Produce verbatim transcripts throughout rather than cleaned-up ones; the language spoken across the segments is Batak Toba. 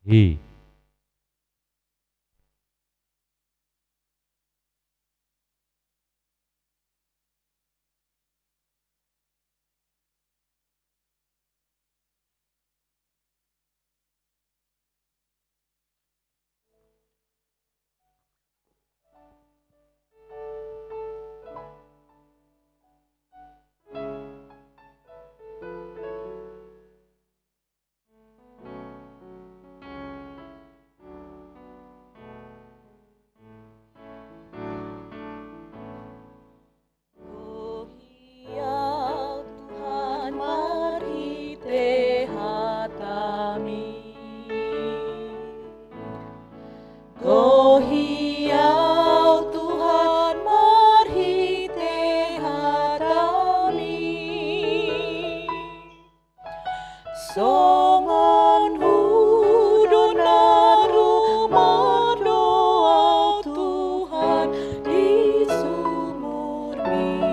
Hi. Gohi ahu Tuhan marhite hataMi. Gohi ahu Tuhan marhite hataMi. Songon hudo na rumor do ahu Tuhan di sumurMi.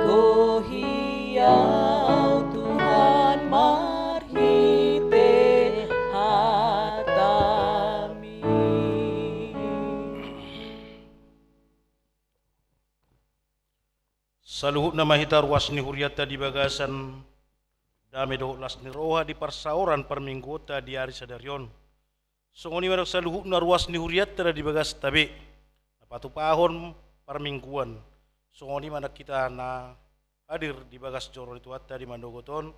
Gohi ahu Tuhan marhite hataMi. Saluhutna ma hita ruas ni hurianta di bagasan dame dohot las ni roha di parsaoran parmingguonta di ari sadari on. Songon i ma nang saluhutna ruas ni hurianta na di bagasta be na patupahon parmingguan. Songon i ma nang hita na hadir di bagas joro ni Tuhanta di manogot on,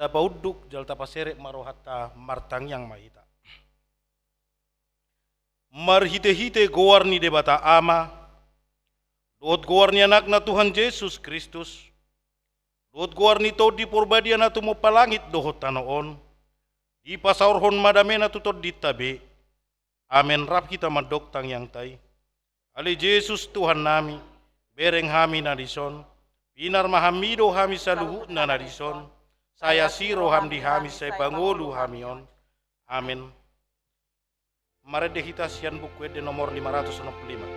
tapaunduk jala tapaserep ma rohanta, martangiang ma hita. Marhitehite goar ni Debata Ama, dohot goar ni AnakNa Tuhan Jesus Kristus, dohot goar ni Tondi Porbadia na tumompa langit dohot tano on, dipasaorhon ma damena tu tondinta be. Amen. Rap hita mandok tangiangta i. Ale Jesus Tuhannami, bereng hami na dison, pinar ma hami do hami saluhutna na dison, sai asi roham di hami sai pangolu hami on. Amen. Marende hita sian Buku Ende nomor lima ratus onom puluh lima.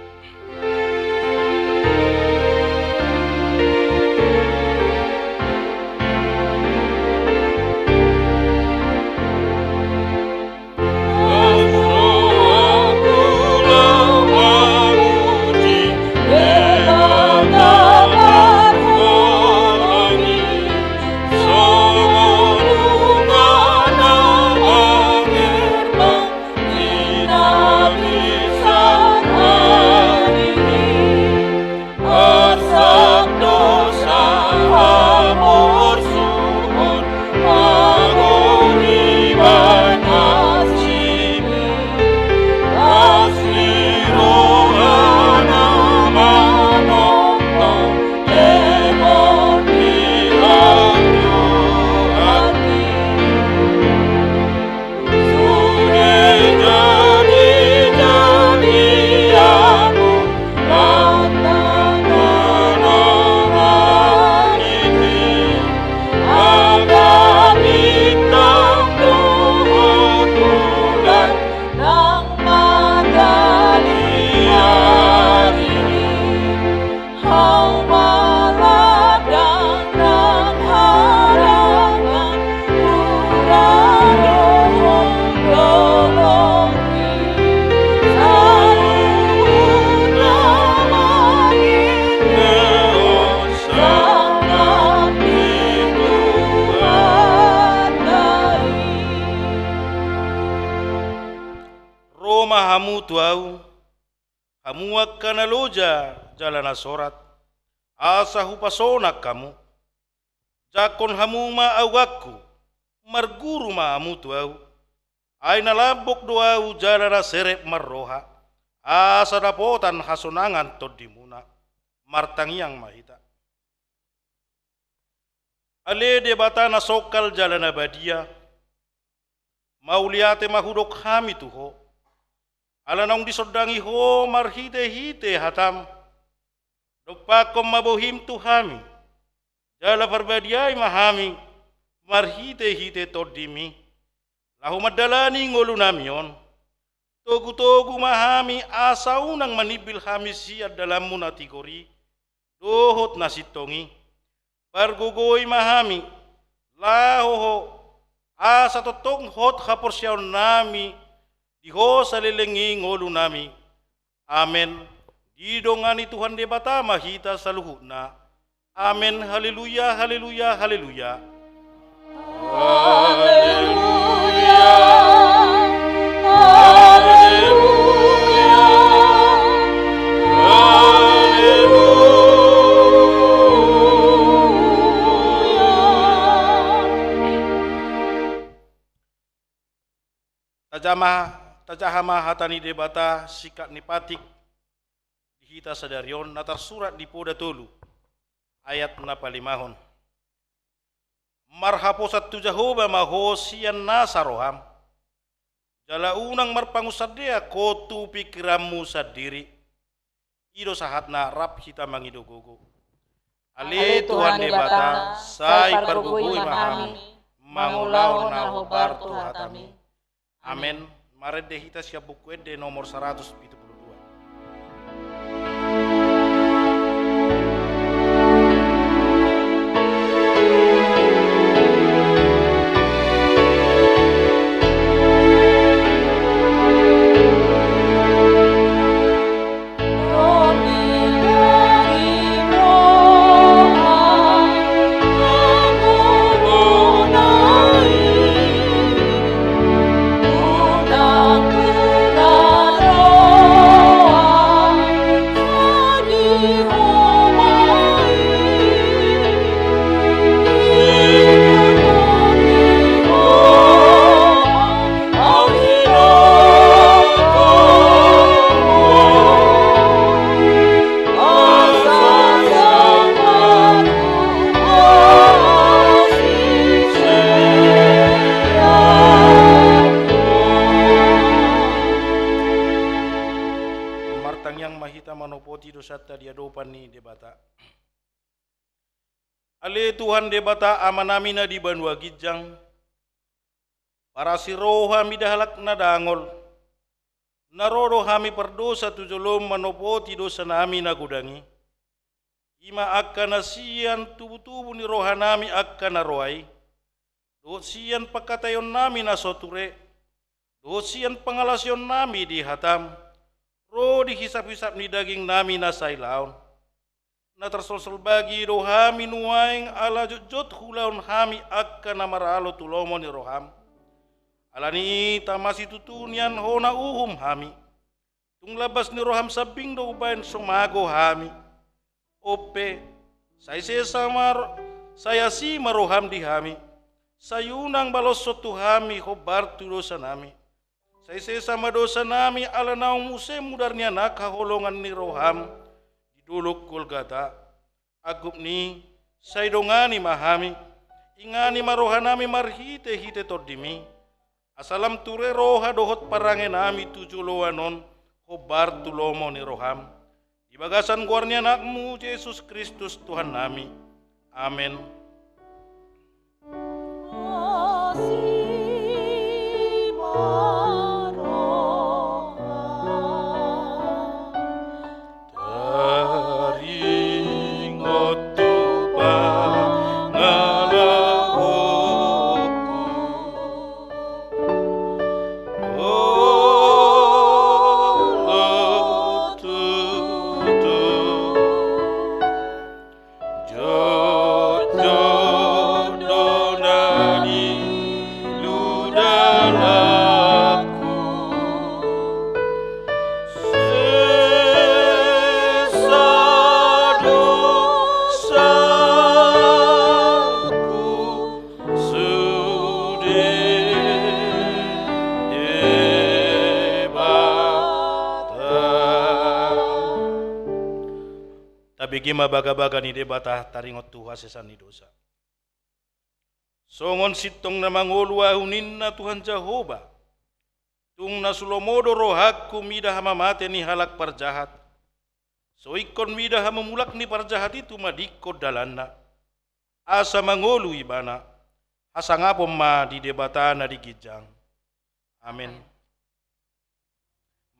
Hau ma ladang nang hadangan, hura dohot dolok i, saluhutna mangendehon sangap ni Tuhanta i. Ro ma hamu tu ahu, hamu angka na loja jala na sorat, asa hupasonang hamu. Jangkon hamu ma augangku, marguru ma hamu tu ahu. Ai na lambok do ahu jala na serep marroha, asa dapotan hasonangan tondimuna. Martangiang ma hita. Ale Debata na songkal jala na badia, mauliate ma hudok hami tu Ho, ala naung disondangi Ho marhitehite hataM. Dompakkon ma bohiM tu hami, jala parbadiai ma hami marhitehite TondiMi, laho mandalani ngolunami on. Togutogu ma hami asa unang manimbil hami sian dalanMu na tigor i dohot na sintong i. Pargogoi ma hami, laho Ho Asa tongtong hot haporseaonnami di Ho saleleng i ngolunami. Amen. Didongani Tuhan Debata ma hita saluhutna. Amen. Haleluya, haleluya, haleluya. Haleluya, haleluya, haleluya. Tajaha ma, tajaha ma hata ni Debata singkat ni patik di hita sadari on na tarsurat di Poda tolu ayat na palimahon. Marhaposan tu Jahowa ma ho sian nasa roham, jala unang marpangunsandean ho tu pingkiranmu sandiri. I do sahatna, rap hita mangido gogo. Ale Tuhan Debata, sai pargogoi ma hami mangulahon na hombar tu hatami. Amen. Marende hita sian Buku Ende nomor saratus pitu pulu dua. Martangiang ma hita manopoti dosanta di adopan ni Debata. Ale Tuhan Debata Amanami na di banua ginjang, parasi roha mida halak na dangol, na ro do hami pardosa tu jolom manopoti dosanami na godang i. I ma angka na sian tubutubu ni rohanami angka na roa i, dohot sian pangkataionnami na so ture, dohot sian pangalaosionnami di hatam, ro di hisaphisap ni dagingnami na sailaon. Na tarsolsol bagi do hami nuaeng ala jotjot huulahon hami angka na maralo tu lomo ni roham. Ala ni i tama situtu nian hona uhum hami. Tung lambas ni roham sambing do umbahen so mago hami. Onpe, sai sesa ma ro-, sai asi ma roham di hami. Sai unang baloshon tu hami hombar tu dosanami. Sai sesa ma dosanami ala naung muse mudar ni Anak haholongan ni roham di dolok Golgata. Angkup ni i, sai dongani ma hami, ingani ma rohanami marhitehite Tondimi, asa lam ture roha dohot parangenami tu joloan on hombar tu lomo ni roham. Di bagasan goar ni Anakmu Jesus Kristus Tuhannami. Amen. Taringot tu pangalahoku, olo tutu. Jotjot do na nilu dalanku, sesa dosaku sude, Debata. Tabege ma bagabaga ni Debata taringot tu hasesaan ni dosa. Songon sintong na mangolu ahu ninna Tuhan Jahowa, tung na sulomo do rohangku mida hamamate ni halak parjahat. So ingkon mida hamamulak ni parjahat i tumadingkon dalanna, asa mangolu ibana. Hasangapon ma di Debata na di ginjang. Amen.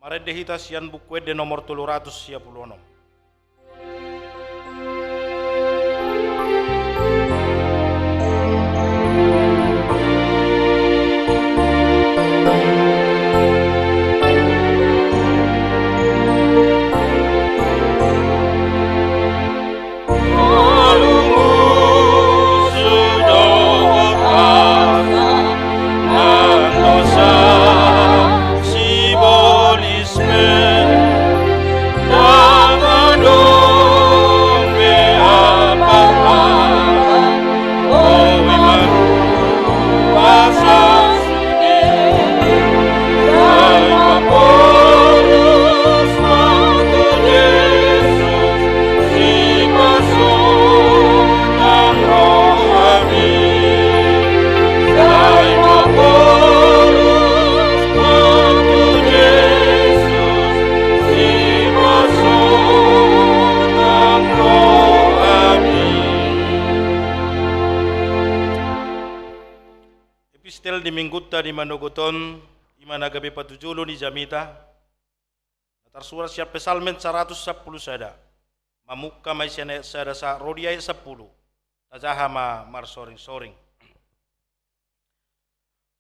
Marende hita sian Buku Ende nomor tolu ratus sia pulu onom. Punguanta di manogot on, i ma na gabe patujolo ni jamita, na tarsurat sian Psalmen saratus sampulu sada. Mamungka ma i sian ayat sada sahat ro di ayat sampulu. Tajaha ma marsoring-soring.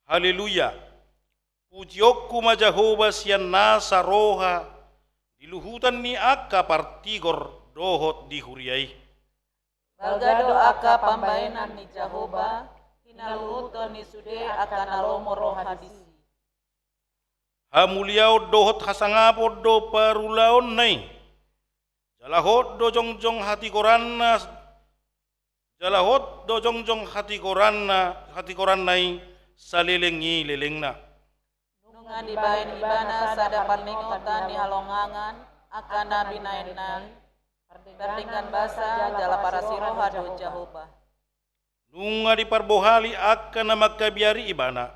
Haleluya. Pujionku ma Jahowa sian nasa roha, di luhutan ni angka partigor dohot di huria i. Balga do angka pambahenan ni Jahowa, hinaluhuton ni sude angka na lomo roha disi. Hamuliaon dohot hasangapon do parulaonna i. Jala hot do jongjong hatigoranna, jala hot do jongjong hatigoranna, hatigoranna i saleleng i lelengna. Nunga dibahen ibana sada parningotan ni halongangan angka na binahenna i, pardenggan basa jala parasi roha do Jahowa. Nunga diparbohali angka na mangkabiari ibana,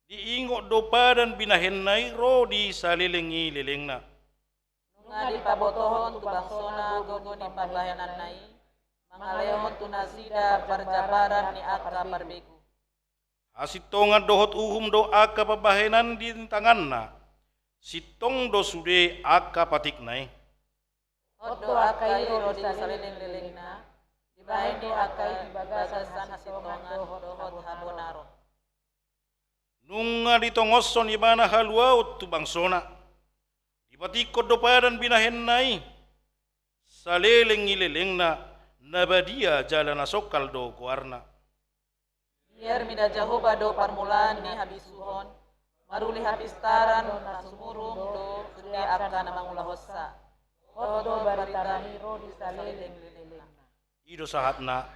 diingot do padan binahenna i ro di saleleng i lelengna. Nunga dipabotohon tu bangsona gogo ni pambahenanna i, mangalehon tu nasida parjambaran ni angka parbegu. Hasintongan dohot uhum do angka pambahenan di tanganna, sintong do sude angka patikna i. Hot do angka i ro di saleleng lelengna, dibahen do angka i di bagasan hasintongan dohot habonaron. Nunga ditongoshon ibana haluaon tu bangsona, dipatikkon do padan binahenna i, saleleng i lelengna, na badia jala na songkal do goarna. Biar mida Jahowa do parmulaan ni habisuhon, maruli hapistaran na sumurung do sude angka na mangulahonsa. Hot do barita na i ro di saleleng lelengna. I do sahatna,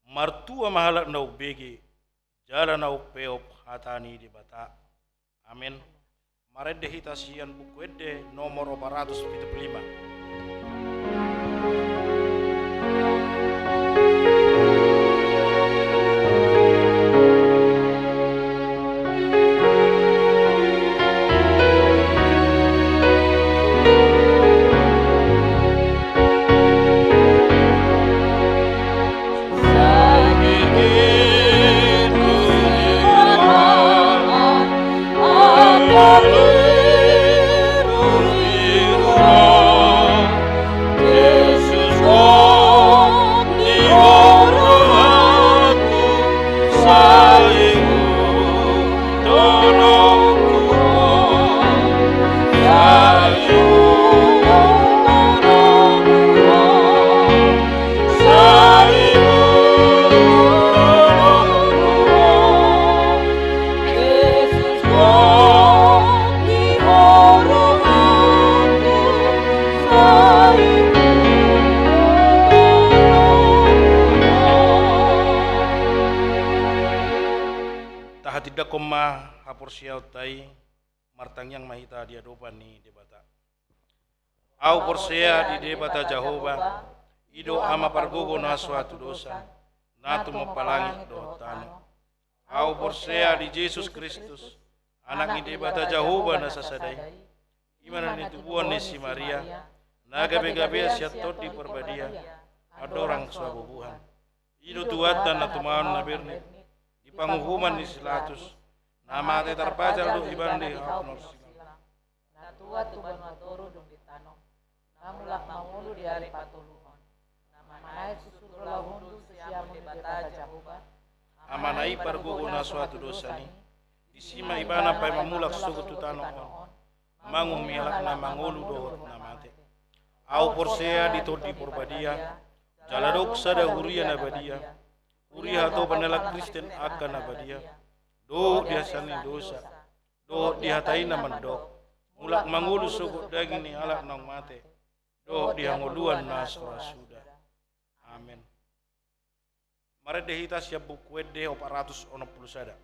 martua ma halak na umbege, jala na umpeop hata ni Debata. Amen. Marende hita sian Buku Ende nomor opat ratus pitu pulu lima. Tahatindangkon ma haporseaonta i, martangiang ma hita di adopan ni Debata. Ahu porsea di Debata Jahowa, i do Ama pargogo na so hatudosan, na tumompa langit dohot tano. Ahu porsea di Jesus Kristus, Anak ni Debata Jahowa na sasada i, i ma na nitubuan ni si Maria, na gabegabean sian Tondi Parbadia, andorang so habubuhan. I do Tuhanta na tumaon na bernit, di panguhuman ni si Pilatus, na mate, tarpajal do ibana di hau na orsila. Na tuat tu banua toru dung ditanom, na mulak mangolu di ari patoluhon, na manaek tu surgo laho hundul siamun Debata Jahowa, Amana i pargogo na so hatudosan i, disi ma ibana paima mulak sogot tu tano on, manguhumi halak na mangolu dohot na mate. Ahu porsea di Tondi Parbadia, jala adong sada huria na badia, huria hatopan ni halak Kristen angka na badia, dohot di hasesaan ni dosa, dohot di hata i na mandok, mulak mangolu sogot daging ni halak naung mate, dohot di hangoluan na so ra suda. Amen. Marende hita sian Buku Ende opat ratus onom pulu sada.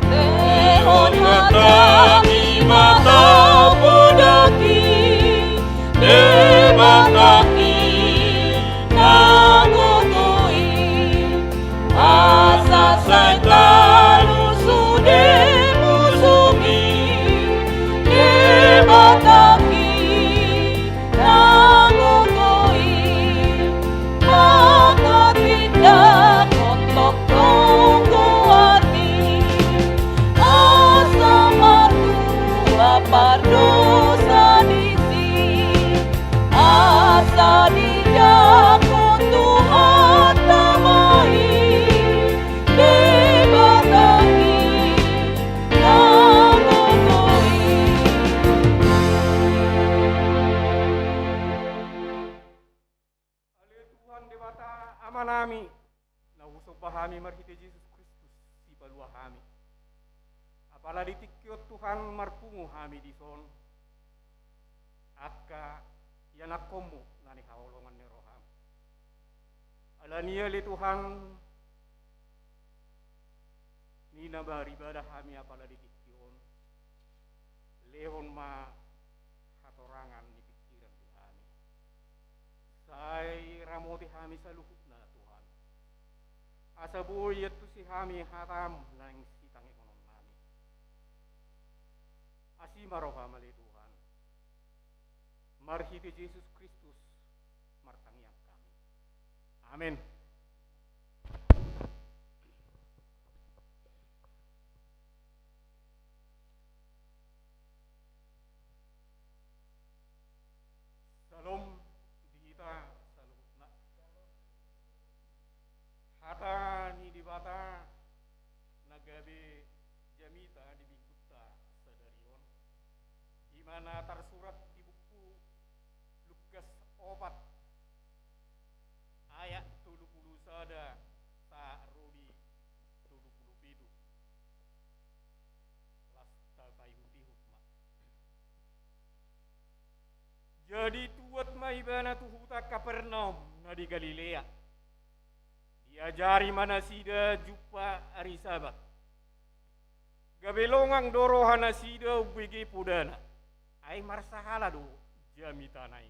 Lehon hata ni Debata podaki, Debata i na gogo i, asa sai talu sude musu Amanami, na husomba hami marhite Jesus Kristus, Sipalua hami. Apala di tingki on Tuhan marpungu hami dison, angka ianakkonmu na nihaholongan ni roham. Alani i ale Tuhan, nina maribada hami apala di tingki on, lehon ma hatorangan ni pingkiran di hami. Sai ramoti hami saluhutna Tuhan. Asa boi iantusi hami hatam naeng sitangianghononnami. Asi ma roham ale Tuhan. Marhite Jesus Kristus martangiang hami. Amen. Syalom di hita saluhutna. Hata ni Debata na gabe jamita di minggunta sadari on, i ma na tarsurat di buku Lukas opat ayat tolu pulu sada sahat ro di tolu pulu pitu. Las tapaihutihut ma. Jadi tuat ma ibana tu huta Kapernaum na di Galilea. Diajari ma nasida jumpa ari Sabat. Gabe longang do roha nasida umbege podana, ai marsahala do jamitana i.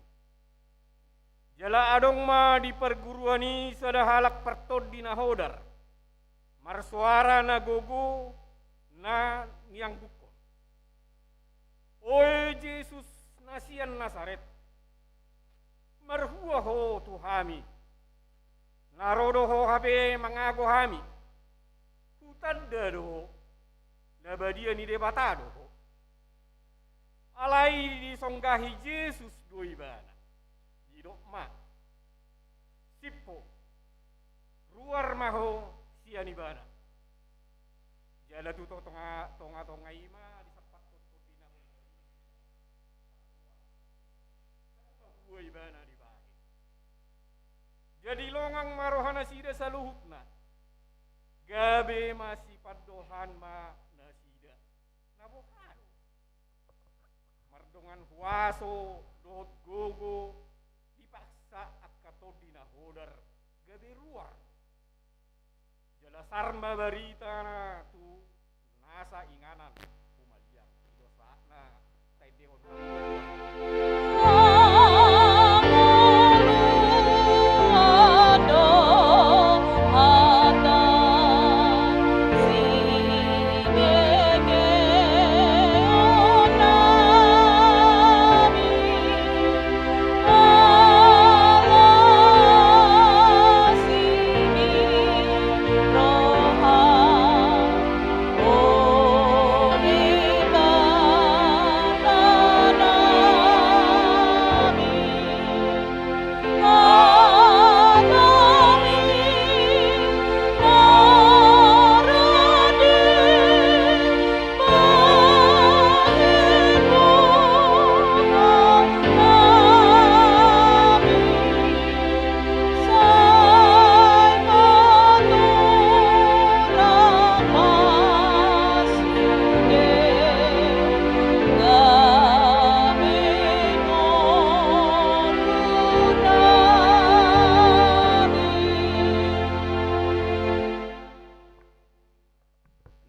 Jala adong ma di parguruan i sada halak partondi na hodar, marsoara na gogo na niangguhon: Oe Jesus na sian Nasaret, marhua ho tu hami? Na ro do ho hape mangago hami? Hutanda do ho, na badia ni Debata do ho. Alai disonggahi Jesus do ibana, didok ma: Sip ho, ruar ma ho sian ibana. Jala tu tonga, tongatonga i ma disampathon tondi na gogo i, dua ibana dibahen. Jadi longang ma roha nasida saluhutna. Gabe masipandohan ma nasida. Na boha do? Mardongan huaso dohot gogo dipaksa angka tondi na hodar gabe ruar. Jala sar ma baritana tu nasa inganan humaliang. I do sahatna taendehon.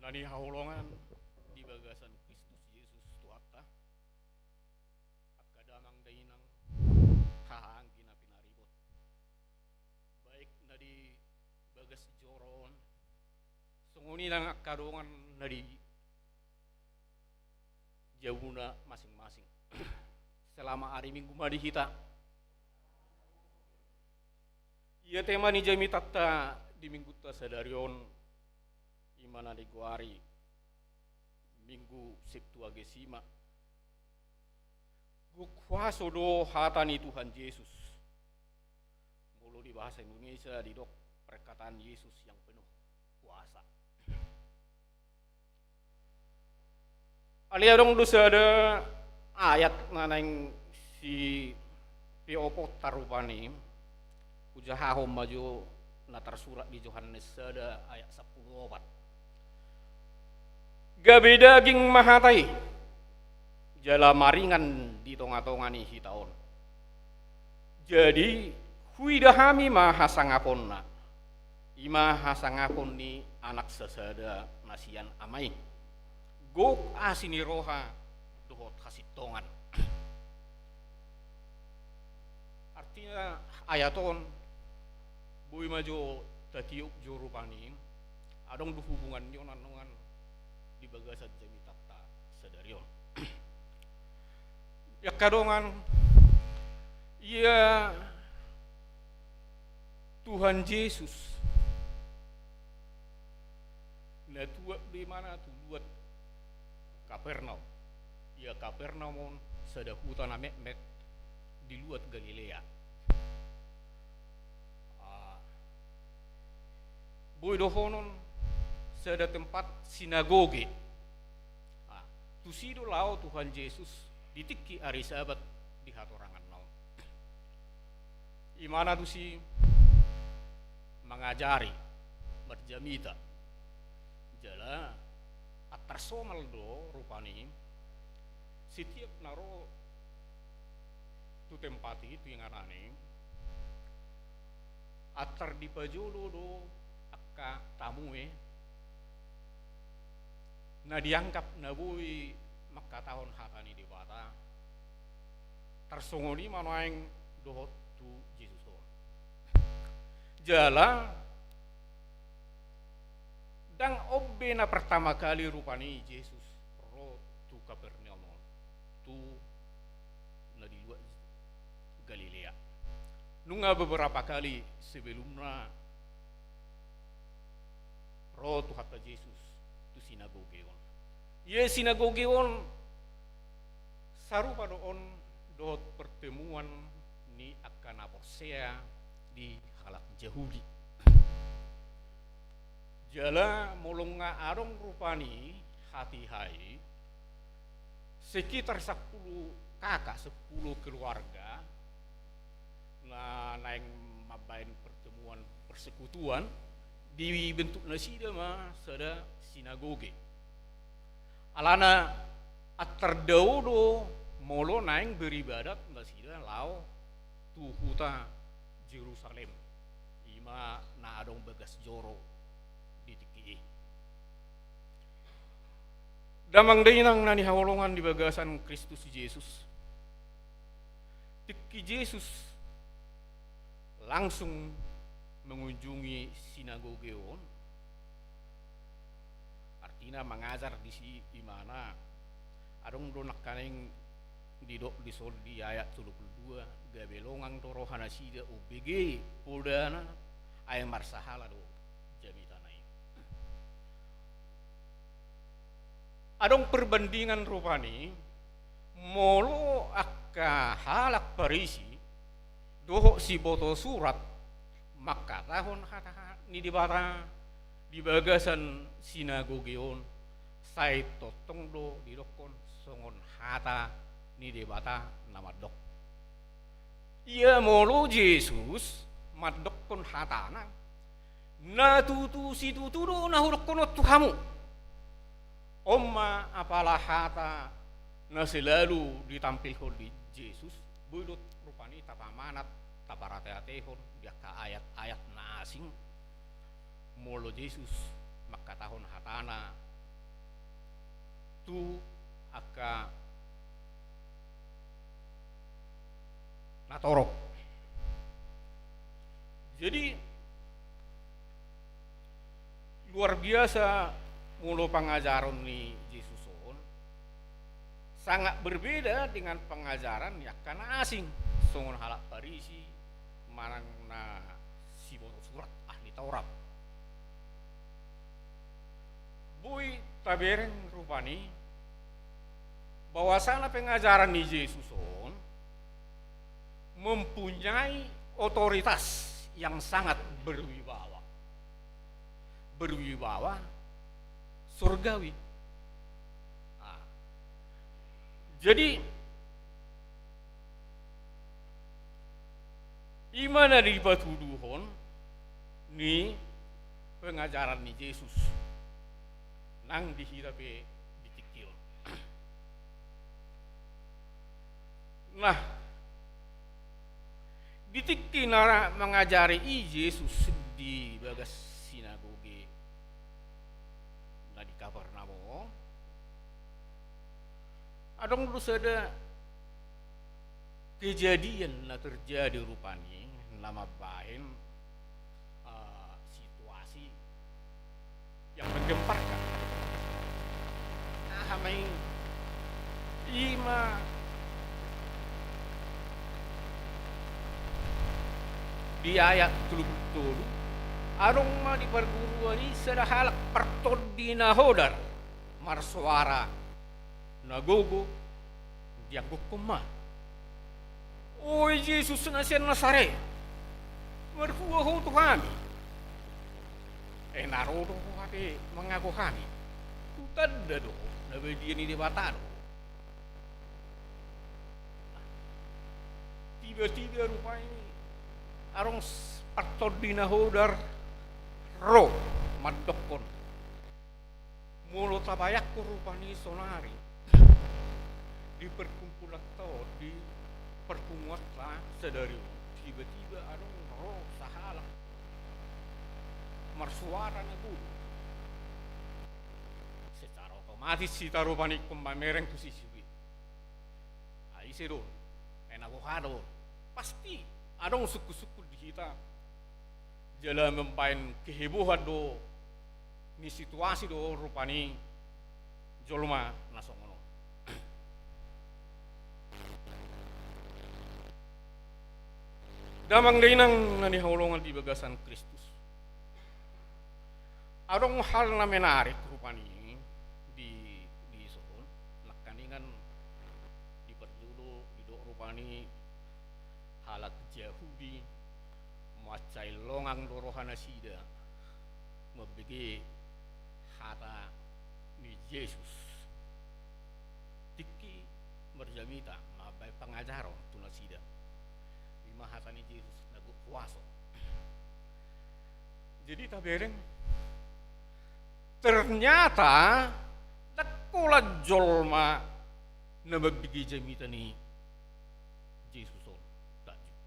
Na nihaholongan di bagasan Kristus Jesus Tuhanta, angka damang dainang, hahaanggi na pinaribot, baik na di bagas joro on, songon i nang angka dongan na di jabuna masing-masing. Selama ari Minggu ma di hita. Ia tema ni jamitanta di Minggunta sadari on, i ma na digoari Minggu Septuagesima. Gok huaso do hata ni Tuhan Jesus. Molo di bahasa Indonesia didok perkataan Yesus yang penuh kuasa. Alai adong do sada ayat na naeng sipeophonta rupani, hujahahon ma jo na tarsurat di Johannes sada ayat sampulu opat. Gabe daging ma hata i, jala maringan di tonga-tonga ni hita on. Jadi, huida hami ma hasangaponna, i ma hasangapon ni Anak sasada na sian Ama i. Gok asi ni roha dohot hasintongan. Artina ayat on, boi ma jo tatiop jo rupani, adong do hubungan ni on annon di bagasan jamitanta sadari on. Angka dongan, ia Tuhan Jesus na tuat do imana tu luat Kapernaum. Ia Kapernaum on sada huta na metmet di luat Galilea. Ah, boi dohonon sada tempat sinagoge. Ah, tusi do laho Tuhan Jesus di tingki ari Sabat di hatoranganna on. Imana tusi mangajari, marjamita. Jala antar somal do rupani, setiap na ro tu tempat i, tu inganan i, antar dipajolo do angka tamue na dianggap na boi mangkatahon hata ni Debata, tarsongon i ma nuaeng dohot tu Jesus on. Jala ndang on be na pertama kali rupani Jesus ro tu Kapernaum on, tu na di luat Galilea. Nunga beberapa kali sebelumna ro Tuhanta Jesus tu sinagoge on. Ia sinagoge on sarupa do on dohot pertemuan ni angka na porsea di halak Jahudi. Jala molo nga adong rupani hatiha i, sekitar sampulu kaka, sampulu keluarga, na naeng mambaen pertemuan persekutuan, dibentuk nasida ma sada sinagoge. Alana antar dao do molo naeng beribadat nasida laho tu huta Jerusalem, i ma na adong bagas joro di tingki i. Damang dainang na hinaholongan di bagasan Kristus Jesus, tingki Jesus langsung mengunjungi sinagoge on, artina mangajar disi imana. Adong do nangkaning didok dison di ayat tolu pulu dua, gabe longang do roha nasida umbege podana, ai marsahala do jamitana i. Adong perbandingan rupani, molo angka halak Parisi dohot siboto surat mangkatahon hata ni Debata di bagasan sinagoge on, sai tongtong do didokkon songon hata ni Debata na mandok. Ia molo Jesus mandokkon hatana, na tutu situtu do na hudokkon on tu hamu. On ma apala hata na selalu ditampilhon di Jesus, boi do rupani tapamanat, taparateatehon di angka ayat-ayat na asing. Molo Jesus mangkatahon hatana tu angka na torop. Jadi, luar biasa molo pangajaran ni Jesus on, sangat berbeda dengan pangajaran ni angka na asing, songon halak Parisi manang na siboto surat, ahli Taurat. Boi tabereng rupani bahwasana pengajaran ni Jesus on mempunyai otoritas yang sangat berwibawa. Berwibawa surgawi. Nah, jadi, i ma na dipatuduhon ni pengajaran ni Jesus nang di hita pe di tingki on. Nah, di tingki na mangajari i Jesus di bagas sinagoge na di Kapernaum, adong do sada kejadian na terjadi rupani na mambahen, eh, situasi yang menggemparkan. Aha ma i? I ma di ayat tolu pulu tolu, adong ma di parguruan i sada halak partondi na hodar marsoara na gogo, dianggokhon ma: "Oi Jesus na sian Nasaret, marhua ho tu hami. Eh, na ro do ho hape mangago hami? Hutanda do na badia ni Debata do." Nah, tiba-tiba rupani adong s-, partondi na hodar ro mandokkon: Molo tabayangkon rupani sonari di perkumpulanta on, di perpunguanta sadari on, tiba-tiba adong ro sahalak marsoara na gogo. Secara otomatis hita rupani ingkon mamereng tu sisi be. Ai ise do on? Ai na boha do on? Pasti adong sungkun-sungkun di hita. Jala mambahen kehebohan do ni situasi do rupani jolma na songon on. Damang dainang na hinaholongan di bagasan Kristus, adong hal na menarik rupani di, di son, nangkaningan di parjolo didok rupani halak Jahudi mansai longang do rohanasida mambege hata ni Jesus. Tingki marjamita mambahen pangajaron tu nasida. I ma hata ni Jesus na gok huaso. Jadi tabereng, ternyata ndang holan jolma na mambege jamita ni Jesus on, takjub.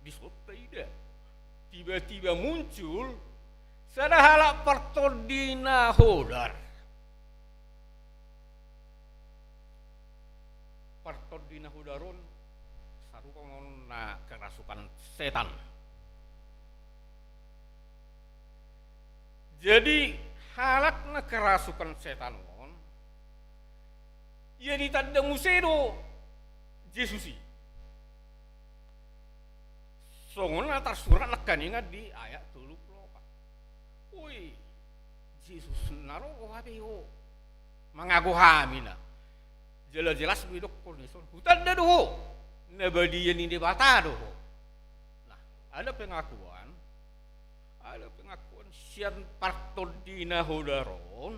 Di son taida, tiba-tiba muncul sada halak partondi na hodar. Partondi na hodar on sarupa ma on na kerasukan setan. Jadi halak na kerasukan setan on, ia ditanda muse do Jesus i. Songon na tarsurat nangkaningan di ayat tolu pulu opat. Oi, Jesus, na ro ho hape ho mangago hami na? Jelas-jelas do idokkon i son: Hutanda do ho, na badia ni Debata do ho. Nah, ada pengakuan, ada pengakuan sian partondi na hodar on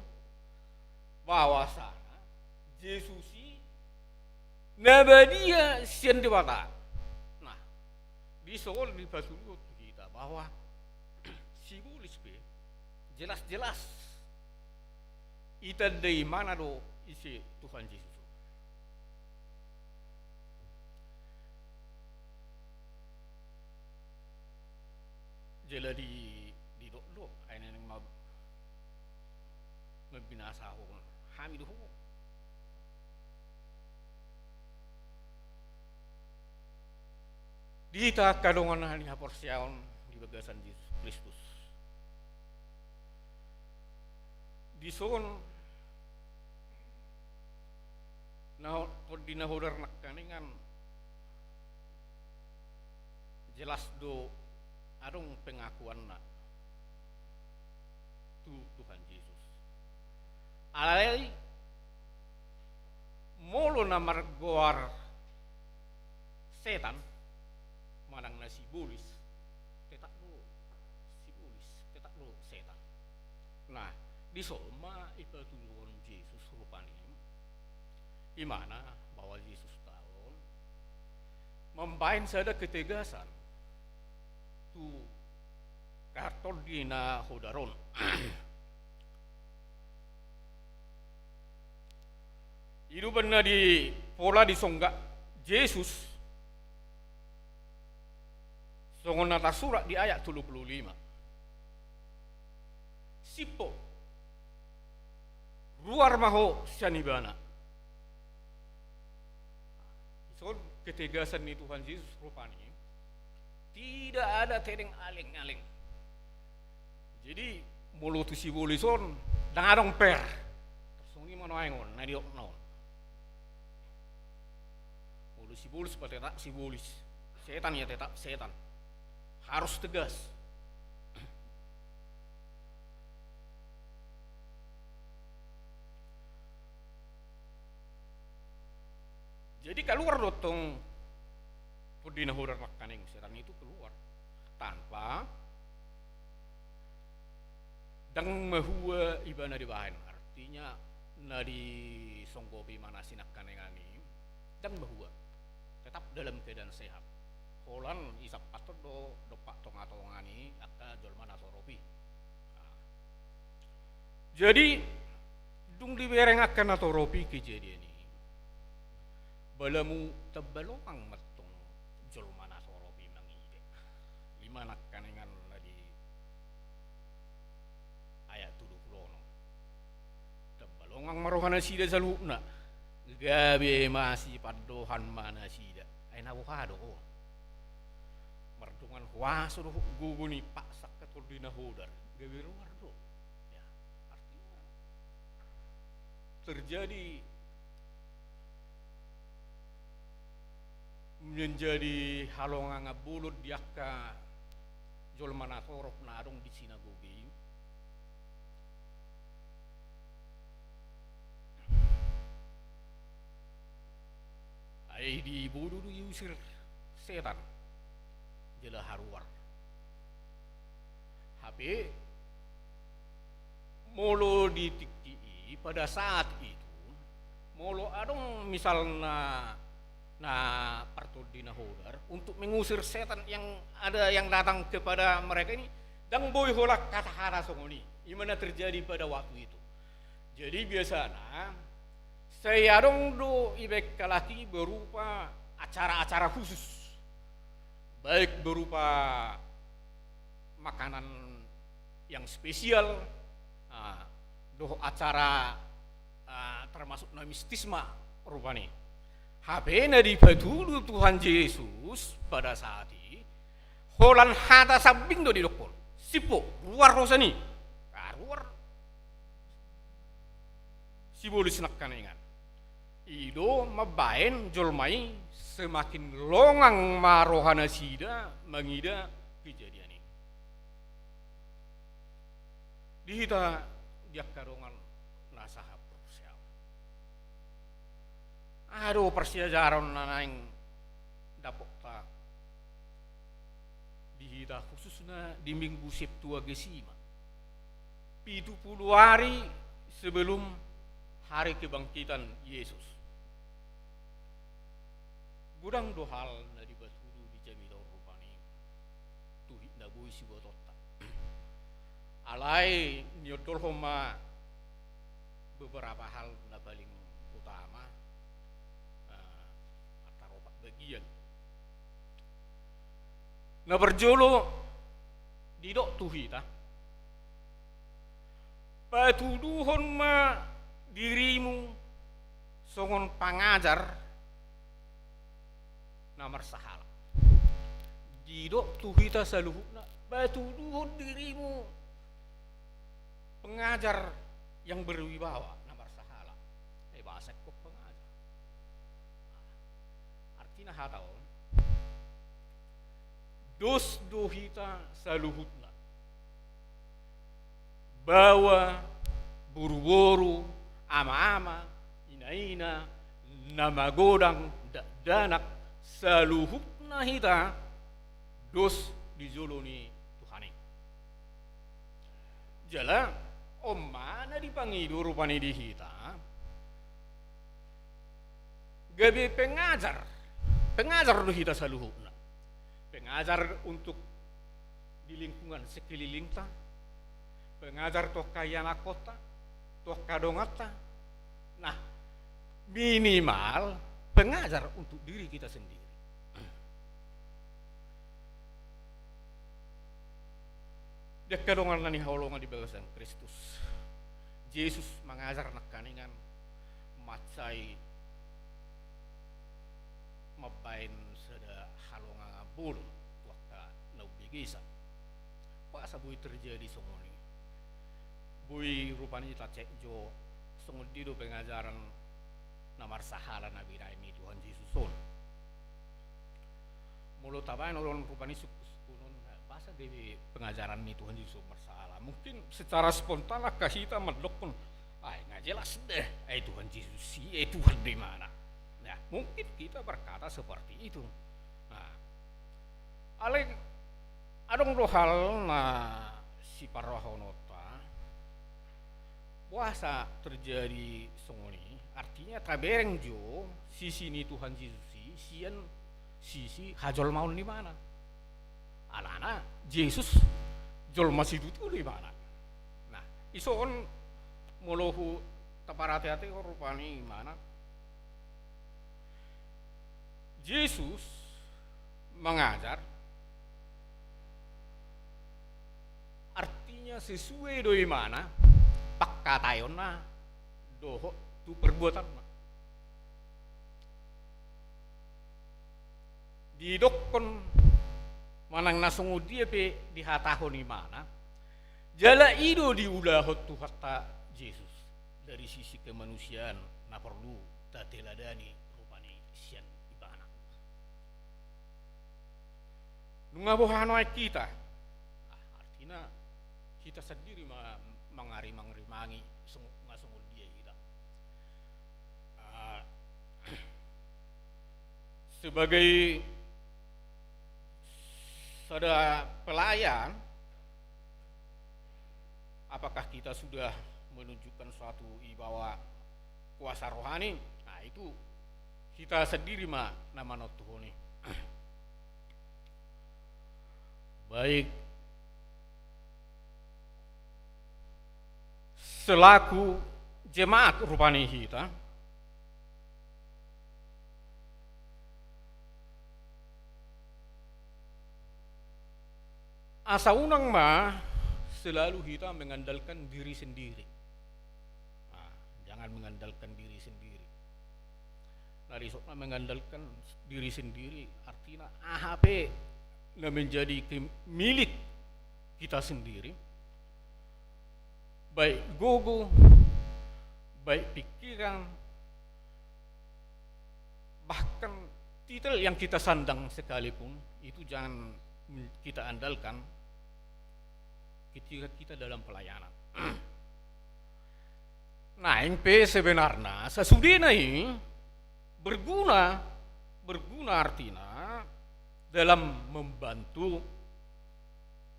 bahwasana Jesus i na badia sian Debata. Nah, di son dipatuduhon tu hita bahwa sibolis pe jelas-jelas itanda ibana do ise Tuhan Jesus on. Jala di, didok do, ai naeng ma-, mambinasahon hami do ho. Di hita angka dongan na nihaporseaon di bagasan Jesus Kristus, di son na ho-, tondi na hodar nangkaningan jelas do adong pengakuanna tu Tuhan Jesus. Alai molo na margoar setan manang na sibolis, tetap do sibolis, tetap do setan. Nah, di son ma ipatuduhon Jesus rupani ibana bahwa Jesus taon mambahen sada ketegasan tu partondi na hodar on. I do umbahen na di pola disongga Jesus songon na tarsurat di ayat tolu pulu lima. Simpo, ruar ma ho sian ibana. Dison ketegasan ni Tuhan Jesus rupani. Tidak ada tedeng aleng-aleng. Jadi molo tu sibolis on ndang adong per. Songon i ma nuaeng on na didok na on. Molo sibolis ma tetap sibolis, setan ya tetap setan. Harus tegas. Jadi kaluar do tong tondi na hodar nangkaning, setan itu keluar tanpa ndang mahua ibana dibahen. Artinya na disonggopi manasi nangkaningan i ndang mahua, tetap dalam keadaan sehat. Holan isampathon do dompak tonga-tonga ni angka jolma na torop i. Nah. Jadi dung dibereng angka na torop i kejadian i, balamu tamba longang ma tong jolma na torop i mangida. I ma nangkaningan na di ayat tolu pulu onom. Tamba longang ma roha nasida saluhutna. Gabe masipandohan ma nasida. Ai na boha do on? Mardongan huaso dohot gogo ni paksa angka tondi na hodar, gabe ruar do. Ya, artinya terjadi menjadi halongangan bolon di angka jolma na torop na adong di sinagoga i. Ai dibodo do, diusir setan jala haruar. Hape molo di tingki i pada saat itu, molo adong misalna na partondi na hodar untuk mengusir setan yang ada yang datang kepada mereka ini, ndang boi holan hata-hata songon i. I ma na terjadi pada waktu itu. Jadi biasana sai adong do ibaen halak i berupa acara-acara khusus, baik berupa makanan yang spesial, ah, dohot acara, ah, termasuk na mistis ma rupani. Hape na dipatudu Tuhan Jesus pada saat i, holan hata sambing do didokkon. Simpo, ruar ho sian i. Ah, ruar sibolis nangkaningan. I do mambaen jolma i semakin longang ma roha nasida mangida kejadian i. Di hita di angka dongan na sahaporseaon, adong parsiajaran na naeng dapotta di hita, khususna di Minggu Septuagesima, pitu pulu ari sebelum hari kebangkitan Yesus. Godang do hal na dipatudu di jamita on rupani tu hita na boi sibotonta. Alai niondolhon ma beberapa hal na paling utama, eh, antar opat bagian. Na parjolo, didok tu hita, patuduhon ma dirimu songon pangajar na marsahala. Didok tu hita saluhutna, patuduhon dirimu pengajar yang berwibawa, na marsahala. Eh, bahasa ko pengajar. Artina hata on, dos do hita saluhutna. Baoa, boruboru, amaama, inaina, na magodang, dakdanak, saluhutna hita dos di jolo ni Tuhan i. Jala on ma na dipangido rupani di hita, gabe pengajar. Pengajar do hita saluhutna. Pengajar untuk di lingkungan sekelilingta, pengajar tu angka ianakhonta, tu angka donganta. Nah, minimal pengajar untuk diri kita sendiri. Di angka dongan na hinaholongan di bagasan Kristus, Jesus mangajar nangkaningan mansai mambaen sada halongangan bolon tu angka na umbegesa. Boasa boi terjadi songon i? Boi rupani tacek jo songon dia do pengajaran na marsahala na binaen ni Tuhan Jesus on. Molo tabaen on rupani sungkun-sungkunon, boasa gabe pengajaran ni Tuhan Jesus on marsahala? Mungkin secara spontan angka hita mandokkon, "Ai, nga jelas deh, ai Tuhan Jesus i, ai Tuhan do imana." Nah, mungkin kita berkata seperti itu. Nah, alai adong do hal na siparrohahononta, boasa terjadi songon i? Artinya tabereng jo sisi ni Tuhan Jesus i sian sisi hajolmaon ni imana. Alana Jesus jolma situtu do imana. Nah, ison molo hutaparate-ate rupani imana, Jesus mangajar, artinya sesuai do imana pangkataionna dohot tu perbuatanna. Didokkon manang na songon dia pe dihatahon imana, jala i do diulahon Tuhanta Jesus dari sisi kemanusiaan na porlu tateladani rupani sian ibana. Nunga boha nuaeng hita? Ah, artina hita sandiri ma mangarimang-rimangi songon, nga songon dia hita. Ah, sebagai sada pelayan, apakah kita sudah menunjukkan suatu wibawa kuasa rohani? Nah, itu hita sandiri ma na manontuhon i. Baik selaku jemaat rupani hita, asa unang ma selalu hita mengandalkan diri sendiri. Nah, jangan mengandalkan diri sendiri. Na disebutna mengandalkan diri sendiri, artina aha pe na menjadi ke-, milik kita sendiri, baik gogo, baik pikiran, bahkan titel yang kita sandang sekalipun, itu jangan kita andalkan ketika kita dalam pelayanan. Naeng pe sebenarna sasudena i berguna, berguna artina dalam membantu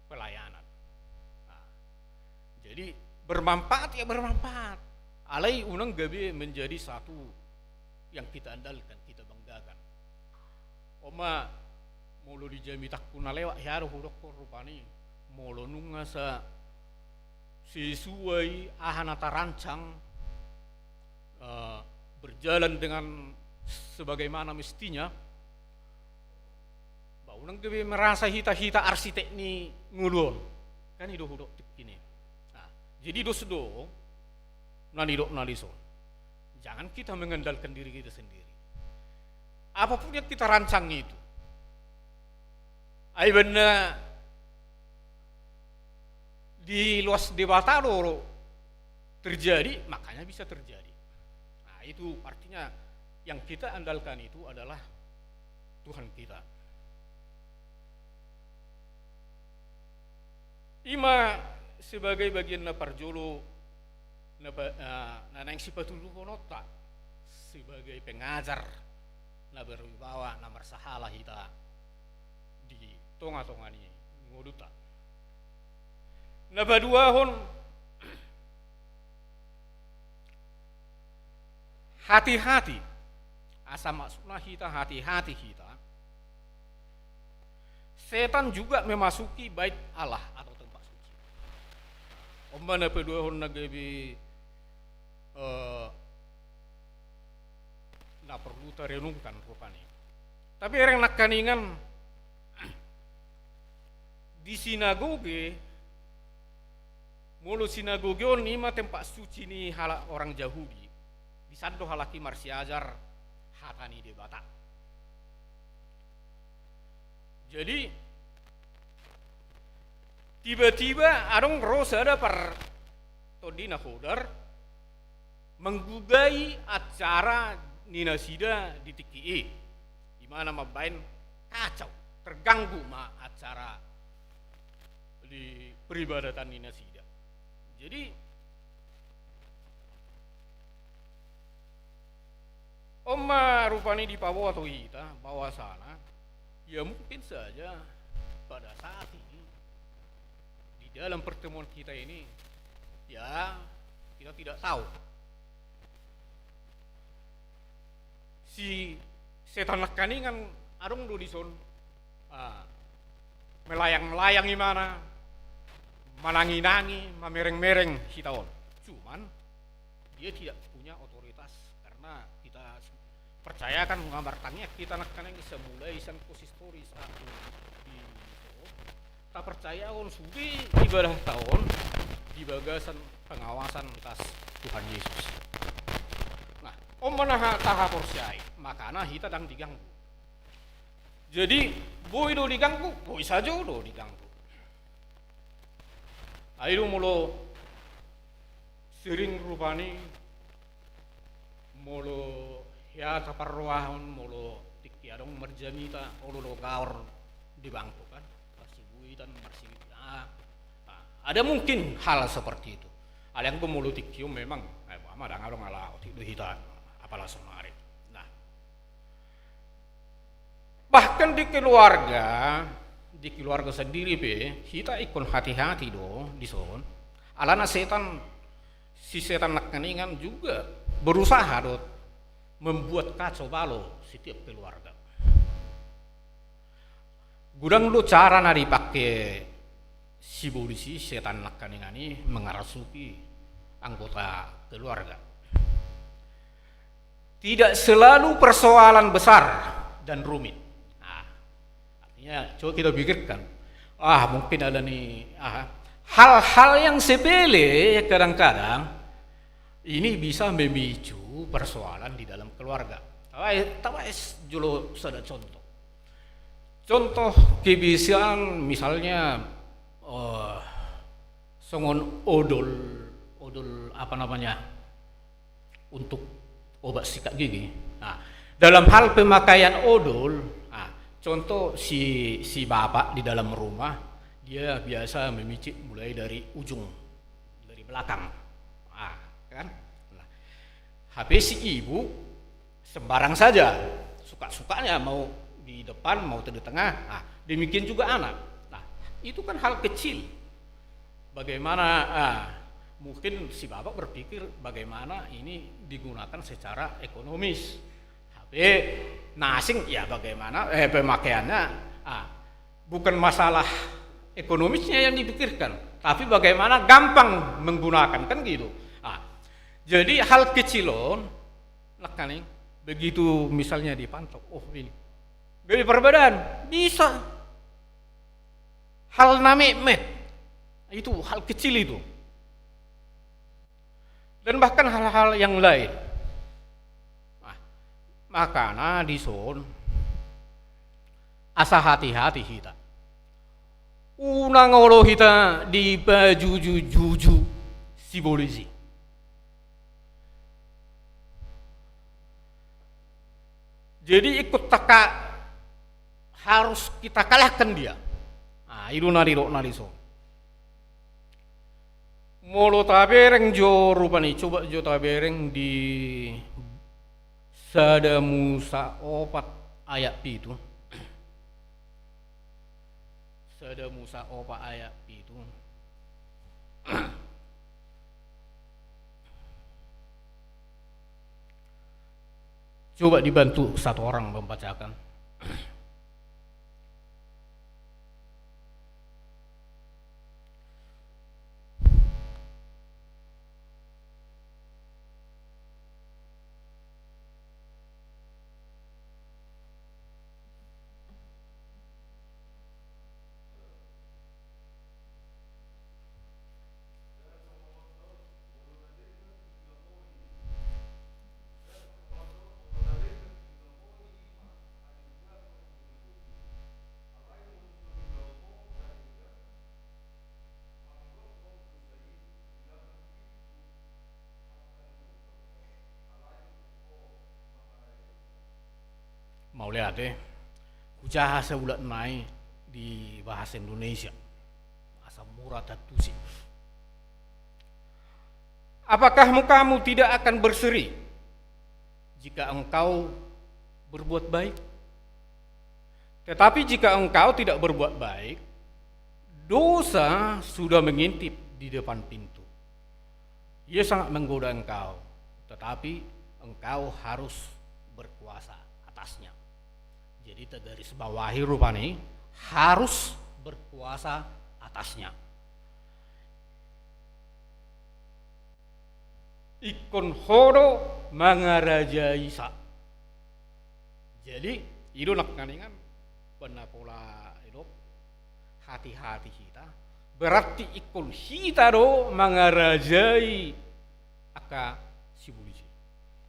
pelayanan. Nah, jadi bermanfaat ya bermanfaat. Alai unang gabe menjadi satu yang kita andalkan, kita banggakan. On ma molo di jamitangku na lewat hea do hudokkon rupani, molo nunga sa sesuai aha na tarancang, eh, berjalan dengan sebagaimana mestinya, ba unang gabe merasa hita, hita arsitek ni ngolu on. Kan i do hudok tingki i. Nah, jadi dos do na nidok na dison. Jangan kita mengandalkan diri kita sendiri. Apapun yang kita rancang itu, ai baen na diloas Debata do terjadi, makanya bisa terjadi. Nah, itu artinya yang kita andalkan itu adalah Tuhan kita. I ma sebagai bagian na parjolo na pa-, na, na naeng sipatuduhononta sebagai pengajar na berwibawa, na marsahala hita di tonga-tonga ni ngolunta. Na paduahon, hati-hati. Asa maksudna hita hati-hati hita setan juga memasuki bait Allah atau tempat suci. On ma na paduahon na gabe, eh, na perlu tarenungkan rupani. Tapi bereng nangkaningan, di sinagoge, molo sinagoge on i ma tempat suci ni halak orang Jahudi, di san do halak i marsiajar hata ni Debata. Jadi, tiba-tiba adong ro sada par tondi na hodar manggugai acara ni nasida di tingki i, di mana mambaen kacau, terganggu ma acara di peribadatan ni nasida. Jadi, on ma rupani dipaboa tu hita bahwasana, ya mungkin saja pada saat ini, di dalam pertemuan kita ini, ya, kita tidak tahu. Si setan nangkaningan adong do dison, ah, melayang-layang ibana, manangi-nangi, mamereng-mereng hita on. Cuman, dia tidak punya otoritas, karena kita percaya kan, nga martangiang hita nangkaning, mulai sian konsistoris, ah, di, tapercayaon sude ibadahta on di bagasan pengawasan atas Tuhan Yesus. Nah, on ma na ha-, tahaporseai, makana hita ndang diganggu. Jadi, boi do diganggu, boi sajo do diganggu. Ai do molo sering rupani, molo hea taparrohahon, molo tingki adong marjamita, olo do gaor di bangku kan, marsibuitan, marsi-, ah, ah, ada mungkin hal seperti itu. Alai anggo molo tingki on memang, eh, ma ndang adong, ala otik do hita, apala sonari. Nah, bahkan di keluarga, di keluarga sendiri pe, hita ingkon hati-hati do dison. Alana setan, si setan nangkaningan juga berusaha do membuat kacau balau setiap keluarga. Godang do cara na dipake sibolis i, setan nangkaningan i, mengarasuki anggota keluarga. Tidak selalu persoalan besar dan rumit. Nah, artinya, coba kita pikirkan. Ah, mungkin ada nih, ah, hal-hal yang sepele kadang-kadang ini bisa memicu persoalan di dalam keluarga. Tabaen, tabaen jolo sada contoh. Contoh kebiasaan, misalnya, eh, songon odol, odol apa namanya, untuk obat sikat gigi. Nah, dalam hal pemakaian odol, nah, contoh si, si bapak di dalam rumah, dia biasa memicit mulai dari ujung, dari belakang. Nah, kan? Nah, hape si ibu sembarang saja, suka-sukanya, mau di depan, mau di tengah. Nah, demikian juga anak. Nah, itu kan hal kecil. Bagaimana, ah, mungkin si bapak berpikir bagaimana ini digunakan secara ekonomis. Hape na asing, ya bagaimana, eh, pemakaiannya, ah, bukan masalah ekonomisnya yang dipikirkan, tapi bagaimana gampang menggunakan, kan gitu. Ah, jadi hal kecil on, nangkaning, begitu misalnya dipantau, oh, ini gabe parbadaan, bisa. Hal na metmet, itu hal kecil itu. Dan bahkan hal-hal yang lain. Nah, makana dison asa hati-hati hita. Unang olo hita dipajuju-juju sibolis i. Jadi ingkon taka-, harus kita kalahkan dia. Nah, i do na nidok na dison. Molo tabereng jo rupani, coba jo tabereng di Sada Musa opat ayat pitu. Sada Musa opat ayat pitu. Coba dibantu satu orang membacakan. Mauliate. Hujaha saulak nai di bahasa Indonesia. Asa mura tantusi. Apakah mukamu tidak akan berseri jika engkau berbuat baik? Tetapi jika engkau tidak berbuat baik, dosa sudah mengintip di depan pintu. Ia sangat menggoda engkau, tetapi engkau harus berkuasa atasnya. Jadi, tagarisbawahi rupani, harus berkuasa atasnya. Ingkon ho do mangarajai sa. Jadi, i do nangkaningan, panapola i do, hati-hati hita, berarti ingkon hita do mangarajai angka sibolis i.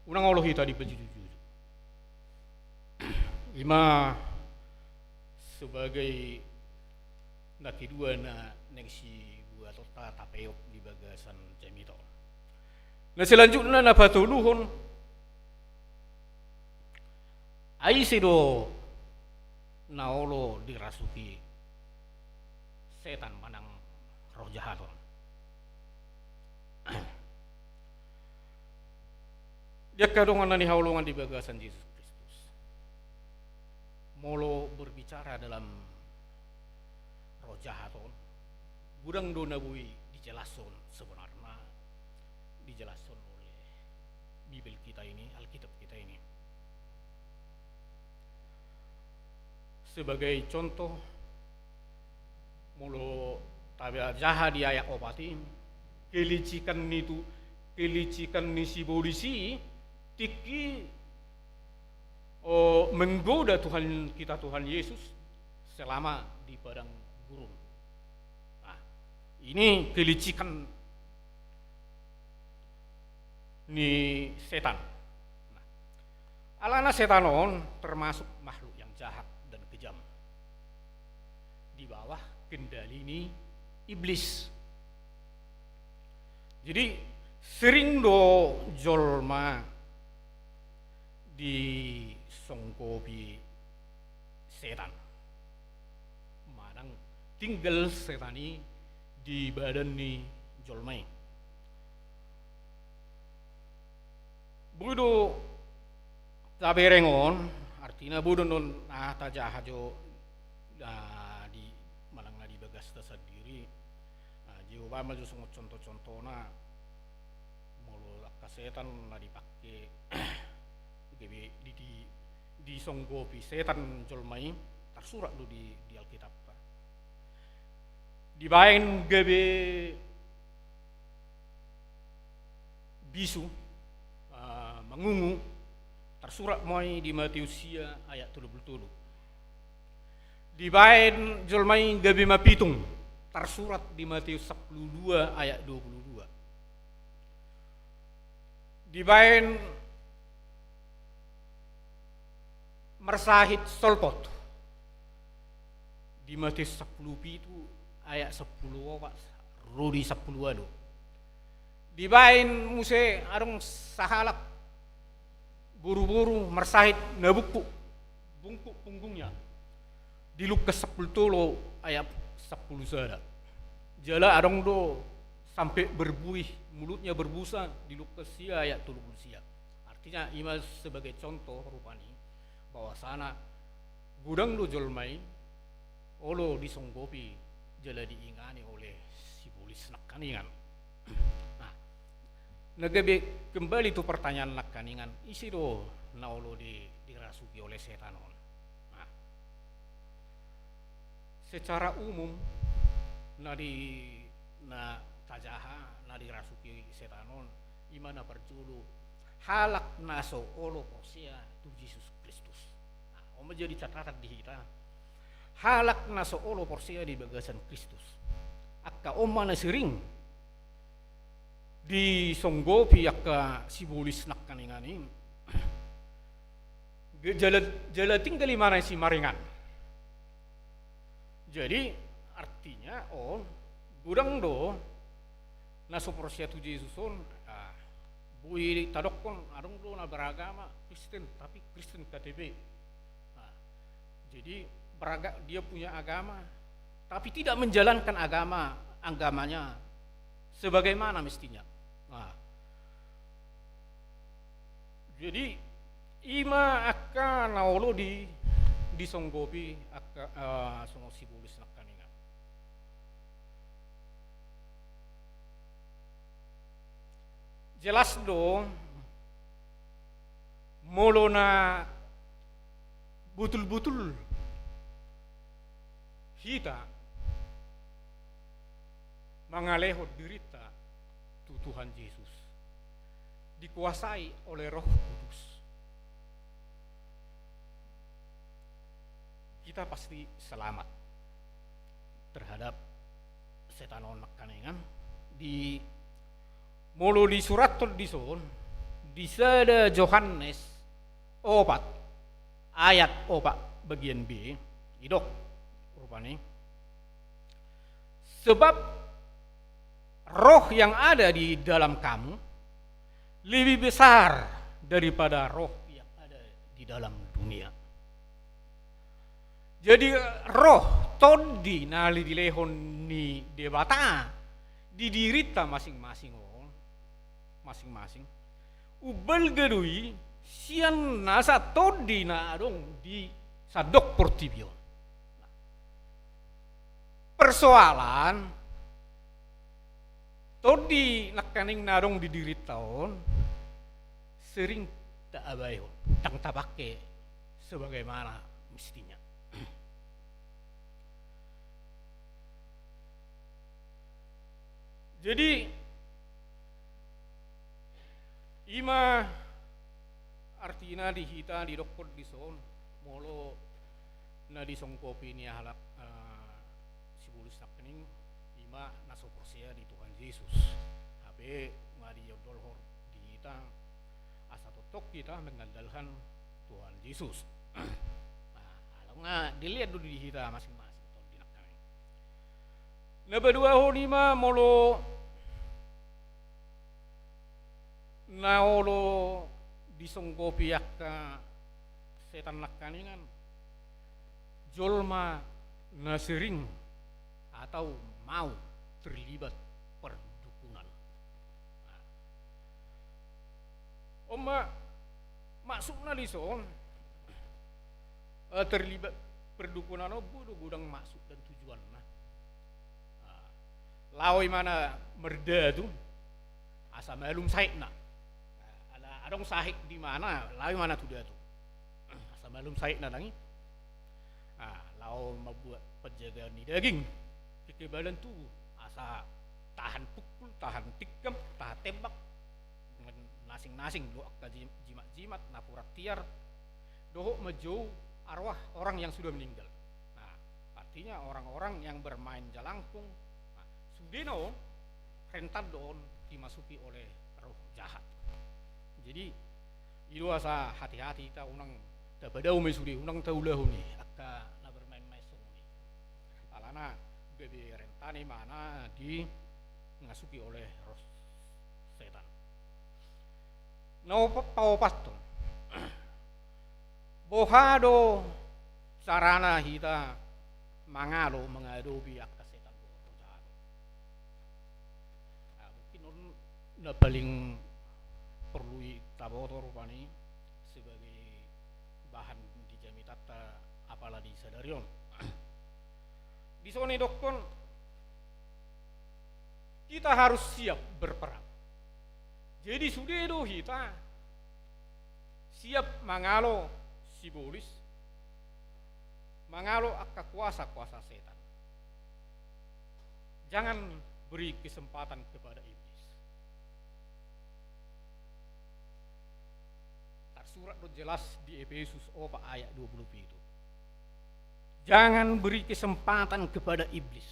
Unang olo hita dipajuju-juju. I ma sebagai na kedua na naeng sibuatonta tapeop di bagasan jamita on. Na selanjutna na patoluhon, ai ise do na olo dirasuki setan manang roh jahat on. Di angka dongan na hinaholongan di bagasan Jesus Kristus, molo berbicara dalam roh jahat on, godang do na boi dijelaskon sebenarna, dijelaskon oleh Bibel kita ini, Alkitab kita ini. Sebagai contoh, molo tajaha di ayat opat i, kelicikan ni tu, kelicikan ni sibolis i tingki, o, menggoda Tuhan kita, Tuhan Yesus, selama di padang gurun. Nah, ini kelicikan ni setan. Nah, alana setan on termasuk makhluk yang jahat dan kejam, di bawah kendali ni iblis. Jadi, sering do jolma disonggopi setan, manang tinggal setan i di badan ni jolma i. Boi do tabereng on, artina boi do on, ah, tajaha jo, ah, di manang na di bagasta sandiri. Ah, Jahowa ma jo songon contoh-contohna, molo angka setan na dipake gabe di, di, disonggopi setan jolma i, tarsurat do di, di Alkitab. Dibaen gabe bisu, ah, mangungu, tarsurat ma i di Mateus sia ayat tolu pulu tolu. Dibaen jolma i gabe mapitung, tarsurat di Mateus sampulu dua ayat dua pulu dua. Dibaen marsahit solpot di Mateus sampulu pitu ayat sampulu opat ro di sampulu ualu. Dibaen muse adong sahalak boru-boru marsahit na bungkuk, bungkuk punggungnya, di Lukas sampulu tolu ayat sampulu sada. Jala adong do sampe berbuih, mulutnya berbusa, di Lukas sia ayat tolu pulu sia. Artinya, i ma sebagai contoh rupani bahwasana godang do jolma i olo disonggopi jala diingani oleh sibolis nangkaningan. Nah, na gabe kembali tu pertanyaan nangkaningan, ise do na olo di, dirasuki oleh setan on? Nah, secara umum, na di, na tajaha, na dirasuki setan on, i ma na parjolo, halak na so olo porsea tu Jesus Kristus. Nah, on ma jadi catatan di hita. Halak na so olo porsea di bagasan Kristus. Angka on ma na sering disonggopi angka sibolis nangkaningan i. Ge-, jala, jala tinggal i ma na simaringan. Jadi, artinya, on, godang do na so porsea tu Jesus on, ah, boi tadokkon, adong do na beragama Kristen, tapi Kristen K T P. Jadi beraga-, dia punya agama, tapi tidak menjalankan agama, agamanya sebagaimana mestinya. Nah, jadi ima angka na olo di, disonggopi angka, eh, songon sibolis nangkaningan. Jelas do, molo na butul-butul hita mangalehon dirinta tu Tuhan Jesus, dikuasai oleh Roh Kudus, kita pasti selamat terhadap setan on nangkaningan. Di, molo disurathon dison, di sada Johannes opat ayat opat bagian B, didok rupani: Sebab roh yang ada di dalam kamu lebih besar daripada roh yang ada di dalam dunia. Jadi roh, tondi na dilehon ni Debata di dirinta masing-masing on, masing-masing, umbalga do i sian nasa tondi na adong di sandok portibi on. Persoalan, tondi nangkaning na adong di dirinta on sering taabaihon, ndang tapangke sebagaimana mestinya. Jadi ima artina di hita didokkon dison, molo na disonggopi ni halak, eh, sibolis nangkaning, ima na so porsea di Tuhan Jesus. Hape nga diondolhon di hita asa tongtong hita mengandalkan Tuhan Jesus. Nah, alana nga dilehon do di hita masing-masing tondi nangkaning. Na paduahon ima molo na olo disonggopi angka setan nangkaningan, jolma na sering atau mau terlibat perdukunan. Nah, on ma maksudna dison, eh, terlibat perdukunan on, boi do godang maksud dan tujuanna. Nah, laho imana mardatu asa malum sahitna. Nah, ala adong sahit di mana, laho imana tu datu asa malum sahitna nang i. Nah, laho mambuat penjagaan ni daging, kekebalan tubuh, asa tahan pukul, tahan tikam, tahan tembak, nasing-nasing do angka ji-, jimat-jimat, napuran tiar, dohot manjou arwah orang yang sudah meninggal. Nah, artinya orang-orang yang bermain jalangkung, nah, sudena on rentan do on dimasuki oleh roh jahat. Jadi i do asa hati-hati hita, unang tapadao ma i sude, unang taulahon i angka na bermain-main songon i. Alana gabe rentan imana dimasuki oleh roh setan. Na opat, paopathon. Boha do carana hita mangalo, mangadopi angka setan dohot roh jahat on? Nah, mungkin on na paling porlu i taboto rupani sebagai bahan di jamitanta apala di sadari on. Dison didokkon, kita harus siap berperang. Jadi sude do hita siap mangalo sibolis, mangalo angka kuasa-kuasa setan. Jangan beri kesempatan kepada iblis. Tarsurat do jelas di Epesus opat ayat dua puluh pitu. Jangan beri kesempatan kepada iblis.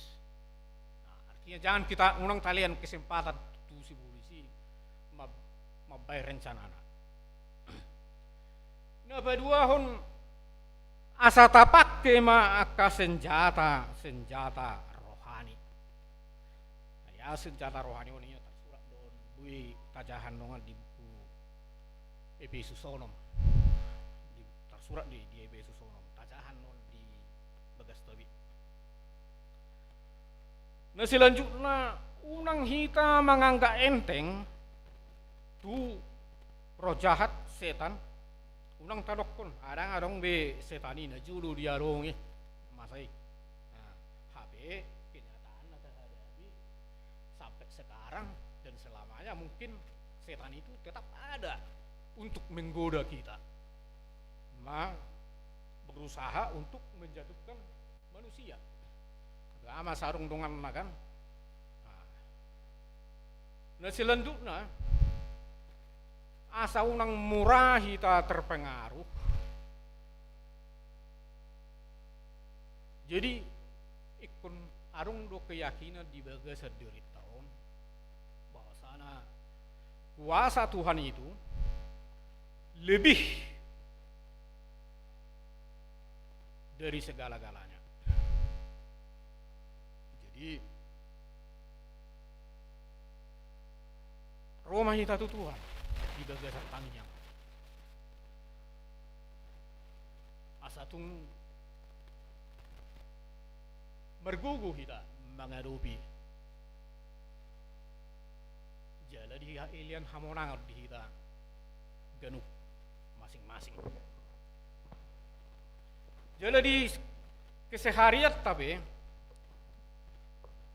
Nah, artinya jangan hita, unang talean kesempatan tu sibolis i mam-, mambahen rencanana. Na paduahon, asa tapangke ma angka senjata, senjata rohani. Nah, ia senjata rohani on ia tarsurat do on, boi tajaha nangkin di buku Epesus onom. Di, tarsurat di, di Epesus onom. Tajaha nangkin Gastabi. Na selanjutna, unang hita manganggap enteng tu roh jahat, setan. Unang tadokkon, "Ah, ndang adong be setan i, na jolo diadong i masa i." Nah, hape kenyataanna tahadapi sampai sekarang dan selamanya mungkin setan itu tetap ada untuk menggoda kita, ma-, berusaha untuk menjatuhkan manusia. Agama sarung donganna, kan? Nah. Na selanjutna, asa unang mura hita terpengaruh. Jadi, ingkon adong do keyakinan di bagasan dirinta on, bahwasana kuasa Tuhan itu lebih dari segala-galanya. Jadi, ro ma hita tu Tuhan di bagasan tangiang. Asa tung margogo hita mangadopi. Jala dielehon hamonangan di hita ganup masing-masing. Jala di keseharianta pe,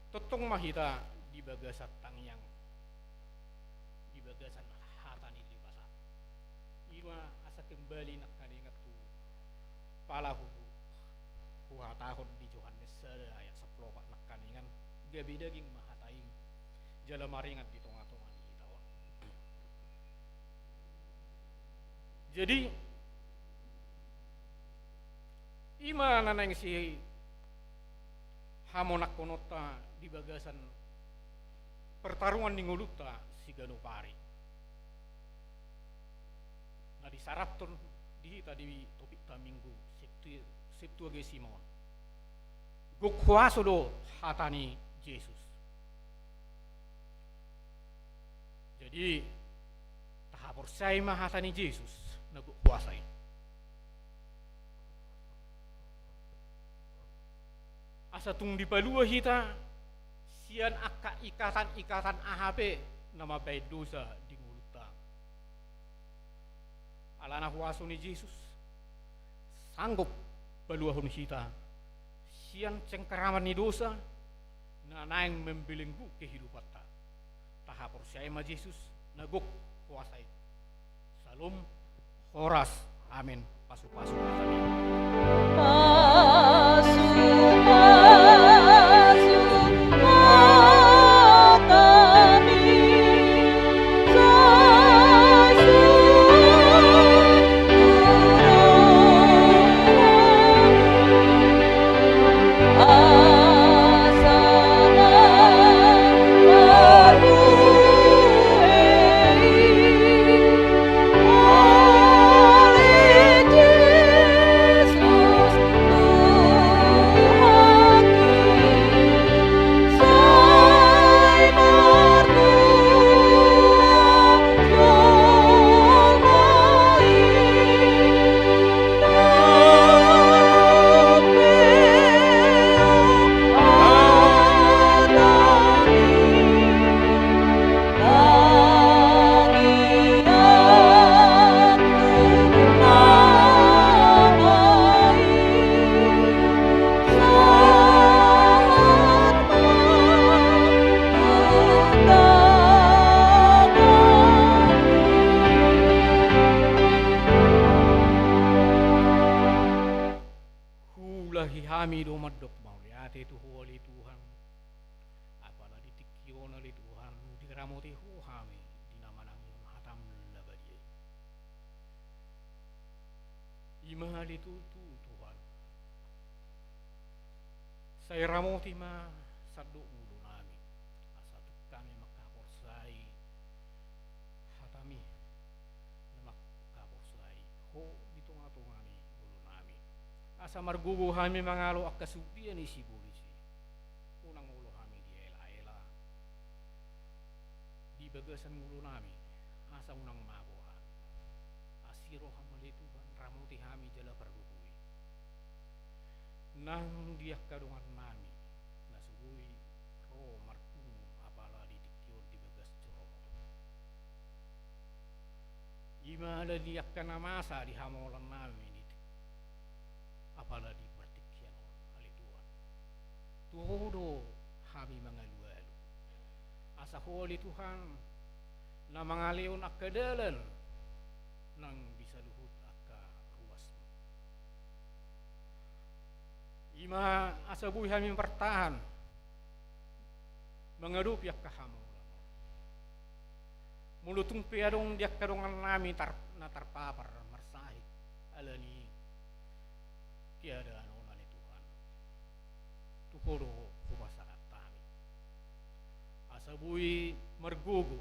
tongtong ma hita di bagasan tangiang, di bagasan hata ni Debata. I ma asa kembali nangkaningan tu pala hu-, huhatahon di Johannes sada ayat sampulu opat nangkaningan, gabe daging ma hata i, jala maringan di tonga-tonga ni hita on. Jadi, i ma na naeng sihamonangkononta di bagasan pertarungan ni ngolunta siganup ari. Na disarapton di hita di topikta Minggu Septu-, Septuagesima on. Gok huaso do hata ni Jesus. Jadi, tahaporseai ma hata ni Jesus na gok huaso i. Asa tung dipalua hita sian angka ikatan-ikatan aha pe na mambahen dosa di ngolunta. Alana huaso ni Jesus, sanggup paluahon hita sian cengkraman ni dosa na naeng membelenggu kehidupanta. Tahaporseai ma Jesus na gok huaso i. Syalom, horas, amen. Pasu-pasu ma hami. Pasu-pasu ma hami. Huulahi hami do mandok mauliate tu Ho ale Tuhan. Apala di tingki on ale Tuhan, diramoti Ho hami di na manangihon hataM na badia i. I ma ale Tuhan, sai ramoti ma sandok ngolunami, asa tung hami mangkaporseai hataMi, na mangkaporseai Ho di tonga-tonga ni ngolunami. Asa margogo hami mangalo angka sude ni sibolis i. Unang olo hami diela-ela di bagasan ngolunami, asa unang mabo hami. Asi rohaM ale Tuhan, ramoti hami jala pargogoi. Nang di angka dongannami na so boi ro marpungu apala di tingki on di bagas joro on. I ma ala ni angka na masa di hamaolannami di apala di partingkian on, ale Tuhan. Tu Ho do hami mangalualu. Asa Ho, ale Tuhan, na mangalehon angka dalan nang di saluhut angka ruasMu. I ma asa boi hami martahan mangadopi angka hamaolan on. Molo tung pe adong di angka dongannami tar-, na tarpapar marsahit ala ni keadaan on, ale Tuhan, tu Ho do hupasahat hami. Asa boi margogo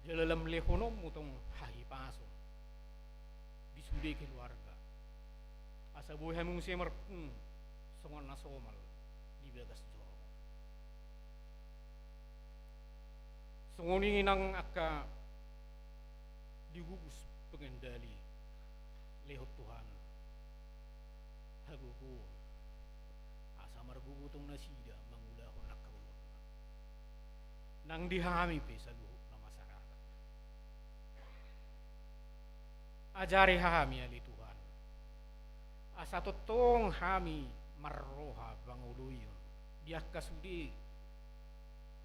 jala lam lehononmu tong hahipason di sude keluarga. Asa boi hami muse marpungu songon na somal di bagas joro on. Songon i nang angka di gugus pengendali, lehon Tuhan hagogoon asa margogo tong nasida mangulahon angka ulaonna. Nang di hami pe saluhutna masyarakat. Ajari hami, ale Tuhan, asa tongtong hami marroha mangoloion di angka sude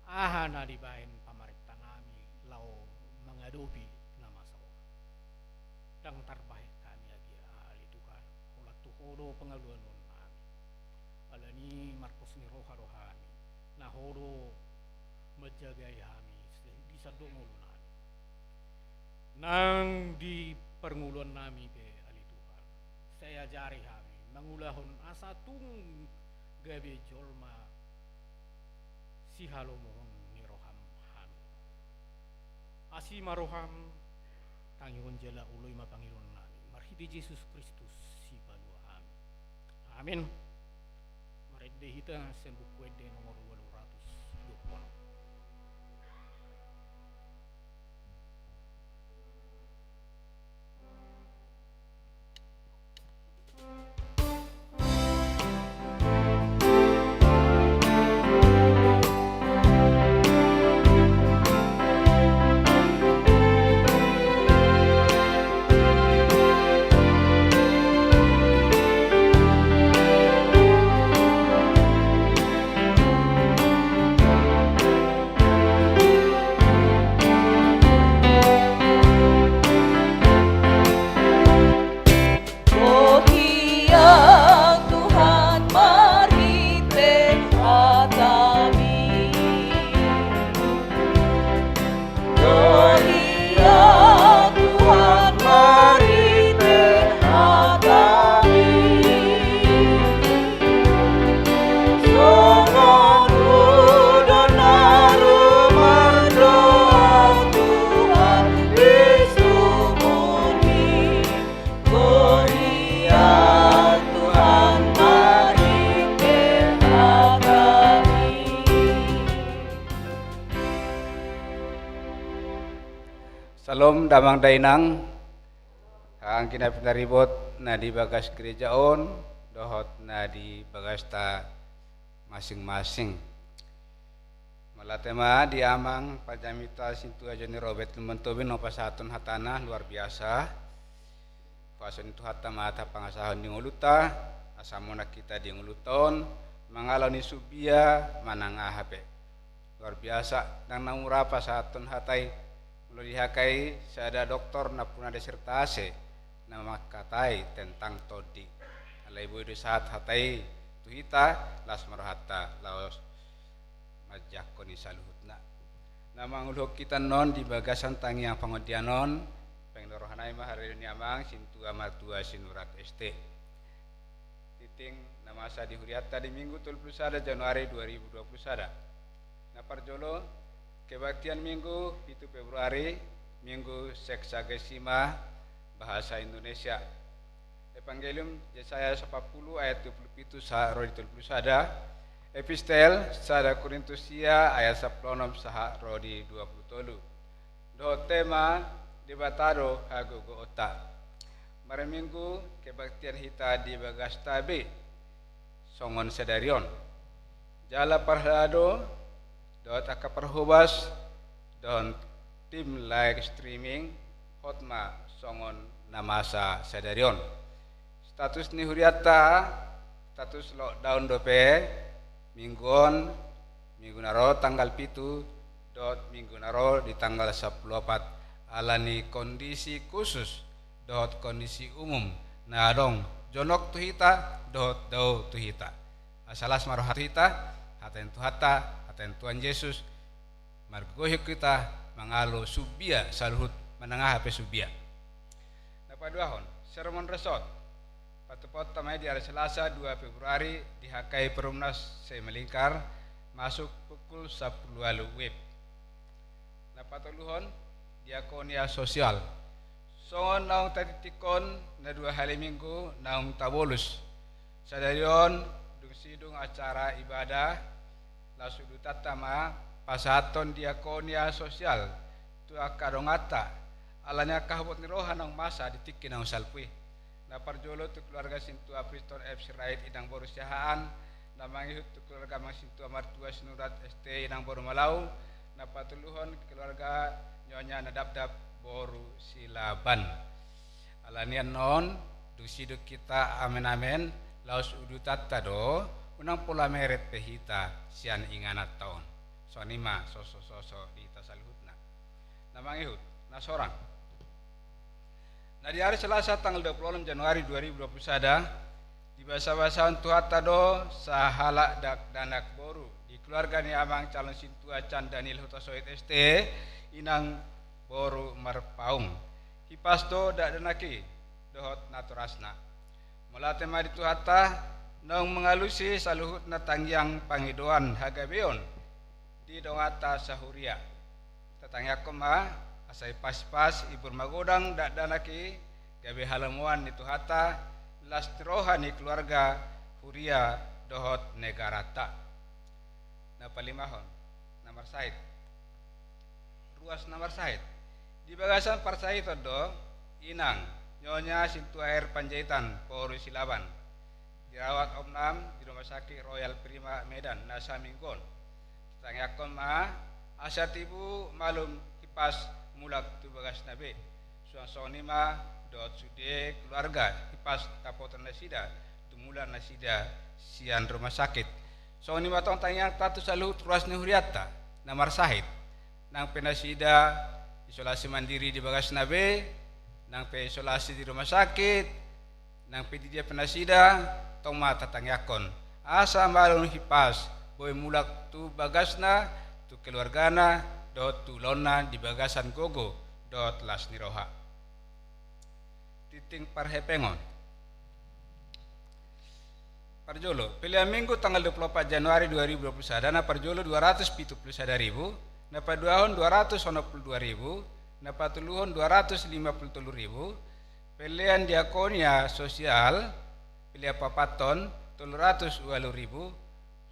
aha na dibahen pamarentanami laho mangadopi na masa on. Ndang tarbahen hami agia, ale Tuhan, holan tu Ho do pangalualuannami. Ala ni marpos ni roha do hami, na Ho do manjagai hami di sandok ngolunami. Nang di parngoluannami pe, ale Tuhan, sai ajari hami mangulahon asa tung gabe jolma sihalomohon ni roham hami. Asi ma roham, tangihon jala oloi ma pangidoannami, marhite Jesus Kristus Sipalua hami. Amin. Marende hita sian Buku Ende nomor ualu ratus dua pulu onom. Roham Tuhan marhite hataMi. Roham Tuhan marhite hataMi. Songon udan na rumandok Tuhan di sumurMi. Roham Tuhan marhite hataMi. Syalom damang dainang. Anggi na pinaribot na di bagas gereja on dohot na di bagasta masing-masing. Mauliate ma di amang panjaminta sintua Joni Robert Lumban Tobing na pasahathon hatana luar biasa. Huaso ni Tuhanta ma tapangasahon di ngolunta, asa monang hita di ngolunta on mangalo ni sumbia manang aha pe. Luar biasa, ndang na mura pasahathon hata i. Molo di hata i sada doktor nampuna disertasi na mangkatai tentang tondi. Alai boi do sahat hata i tu hita, las ma rohanta laos manjangkon i saluhutna. Na manguluhon hita annon di bagasan tangiang pangondian on, bahen do rohanami ma haradeon ni amang sintua martua Sinurat S T. Tingting na masa di hurianta di Minggu tolu pulu sada Januari dua ribu dua pulu sada. Na parjolo, kebaktian Minggu pitu Februari, Minggu Sexagesima bahasa Indonesia. Evangelium Yesaya sampulu ayat dua pulu pitu sahat ro di tolu pulu sada. Epistel sada Korintus sia ayat sampulu onom sahat ro di dua pulu tolu. Dohot tema Debata do hagogoonta. Marminggu kebaktian hita di bagasta be. songon sadari on. Jala parhalado dohot angka parhobas dohot tim live streaming, hot ma songon na masa sadari on. Status ni hurianta, status lockdown dope minggu on, minggu na ro tanggal pitu dohot minggu na ro di tanggal sampulu opat, ala ni kondisi khusus dohot kondisi umum na adong jonok tu hita dohot dao tu hita. Asa las ma roha tu hita, hata ni Tuhanta, hata ni Tuhan Jesus, margohi hita mangalo sumbia saluhut, manang aha pe sumbia. Na paduahon, sermon resort. Patupaonta ma i di ari Selasa dua Februari di H K I Perumnas Simalingkar, masuk pukul sampulu ualu W I B. Na patoluhon, diakonia sosial. Songon naung tatingtinghon na dua hali minggu naung tabolus, sadari on dung sidung acara ibadah, laos udutanta ma pasahathon diakonia sosial tu angka donganta, ala ni angka habot ni roha naung masa di tingki naung salpu i. Na parjolo tu keluarga sintua Priston F Sirait inang boru Siahaan, na mangihut tu keluarga amang sintua martua Sinurat S T inang boru Malau, na patoluhon keluarga nyonya Nadapdap boru Silaban. Ala ni annon, dung sidung hita amen-amen, laos udutanta do, unang pola meret pe hita sian ingananta on. Songon i ma sosososo di hita saluhutna. Na mangihut, na sorang. Na di ari Selasa tanggal dua puluh enam Januari dua ribu dua puluh sada, dibasabasahon Tuhanta do sahalak dakdanak boru di keluarga ni amang calon sintua Can Daniel Hutasoit S T, inang boru Marpaung. Hipas do dakdanak i dohot natorasna. Mauliate ma di Tuhanta, naung mangalusi saluhutna tangiang pangidoan hagabeon di donganta sahuria. Tatangiangkon ma, asa hipas-hipas ibur magodang dakdanak i, gabe halomoan ni Tuhanta, las ni roha ni keluarga, huria dohot negaranta. Na palimahon, na marsahit. Ruas na marsahit. Di bagasan parsahiton do, inang, nyonya sintua R Panjaitan, boru Silaban. Dirawat omnam di Rumah Sakit Royal Prima Medan, na saminggu on. Tatangiangkon ma, asa tibu malum hipas mulak tu bagasna be. Suang songon i ma dohot sude keluarga, hipas dapotan nasida, tumulak nasida sian rumah sakit. Songon i ma tong tangiangta tu saluhut ruas ni hurianta, na marsahit. Nang pe nasida isolasi mandiri di bagasna be, nang pe isolasi di rumah sakit, nang pe di dia pe nasida, tong ma tatangiangkon. Asa malum hipas, boi mulak tu bagasna, tu keluargana, dohot tu ulaonna di bagasan gogo, dohot las ni roha. Tingting parhepengon. Parjolo, pelean Minggu tanggal dua puluh opat Januari dua ribu dua puluh sada, na parjolo dua ratus pitu puluh sada ribu, na paduahon dua ratus onom puluh dua ribu, na patoluhon dua ratus lima puluh tolu ribu, pelean diakonia sosial, pelean paopathon tolu ratus ualu ribu,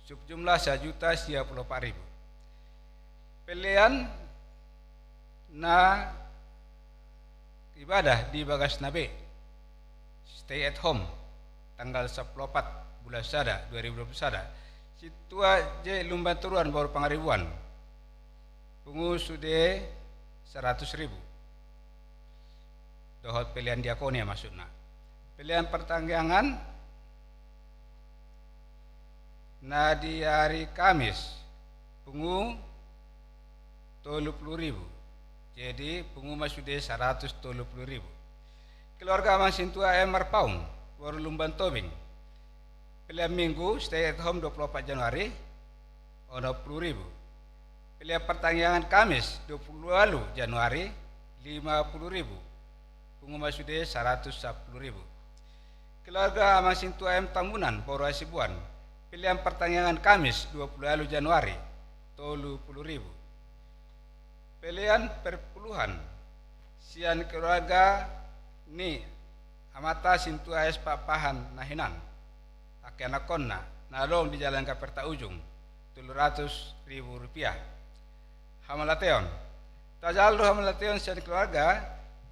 subjumlah sajuta sia puluh opat ribu. Pelean na ibadah di bagasna be, stay at home, tanggal sampulu opat bulan sada dua ribu dua puluh sada. Sintua J Lumban Toruan boru Pangaribuan, pungu sude saratus ribu. Dohot pelean diakonia maksudna. Pelean partangiangan na di ari Kamis, pungu tolu puluh ribu. Jadi, pungu ma sude saratus tolu puluh ribu. Keluarga amang sintua M Marpaung, boru Lumban Tobing. Pelean Minggu, stay at home dua puluh opat Januari, onom puluh ribu. Pelean partangiangan Kamis, dua puluh ualu Januari, lima puluh ribu. Pungu ma sude saratus sampulu ribu. Keluarga amang sintua M Tambunan, boru Hasibuan. Pelean partangiangan Kamis, dua puluh ualu Januari, tolu puluh ribu. Pelean perpuluhan sian keluarga ni amanta sintua S Pakpahan na hinan, angka anakkonna, na adong di Jalan Gaperta Ujung, tolu ratus ribu rupiah. Hamauliateon. Tajalo do hamauliateon sian keluarga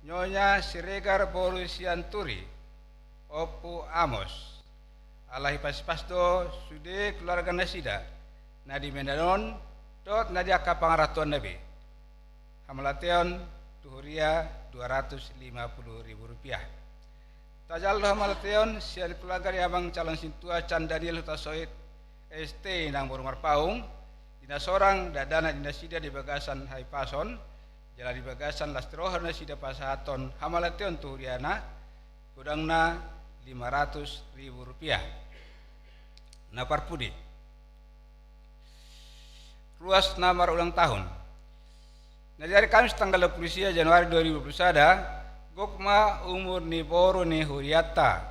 Nyonya Siregar boru Sianturi, Ompu Amos. Alai hipasipas do sude keluarga nasida na di Medan on dohot na di angka pangarantoanna be. Hamauliateon tu huria dua ratus lima puluh ribu rupiah. Tajalo hamauliateon sian keluarga ni Amang Calon Sintua Can Daniel Hutasoit S T nang boru Marpaung, di na sorang dakdanak ni nasida di bagasan hahipason, jala di bagasan las ni roha nasida pasahathon hamauliateon tu huriana, godangna lima ratus ribu rupiah. Na parpudi, ruas na marulang tahun. Na di ari Kamis tanggal dua puluh sia Januari dua ribu dua puluh sada, gok ma umur ni boru ni hurianta,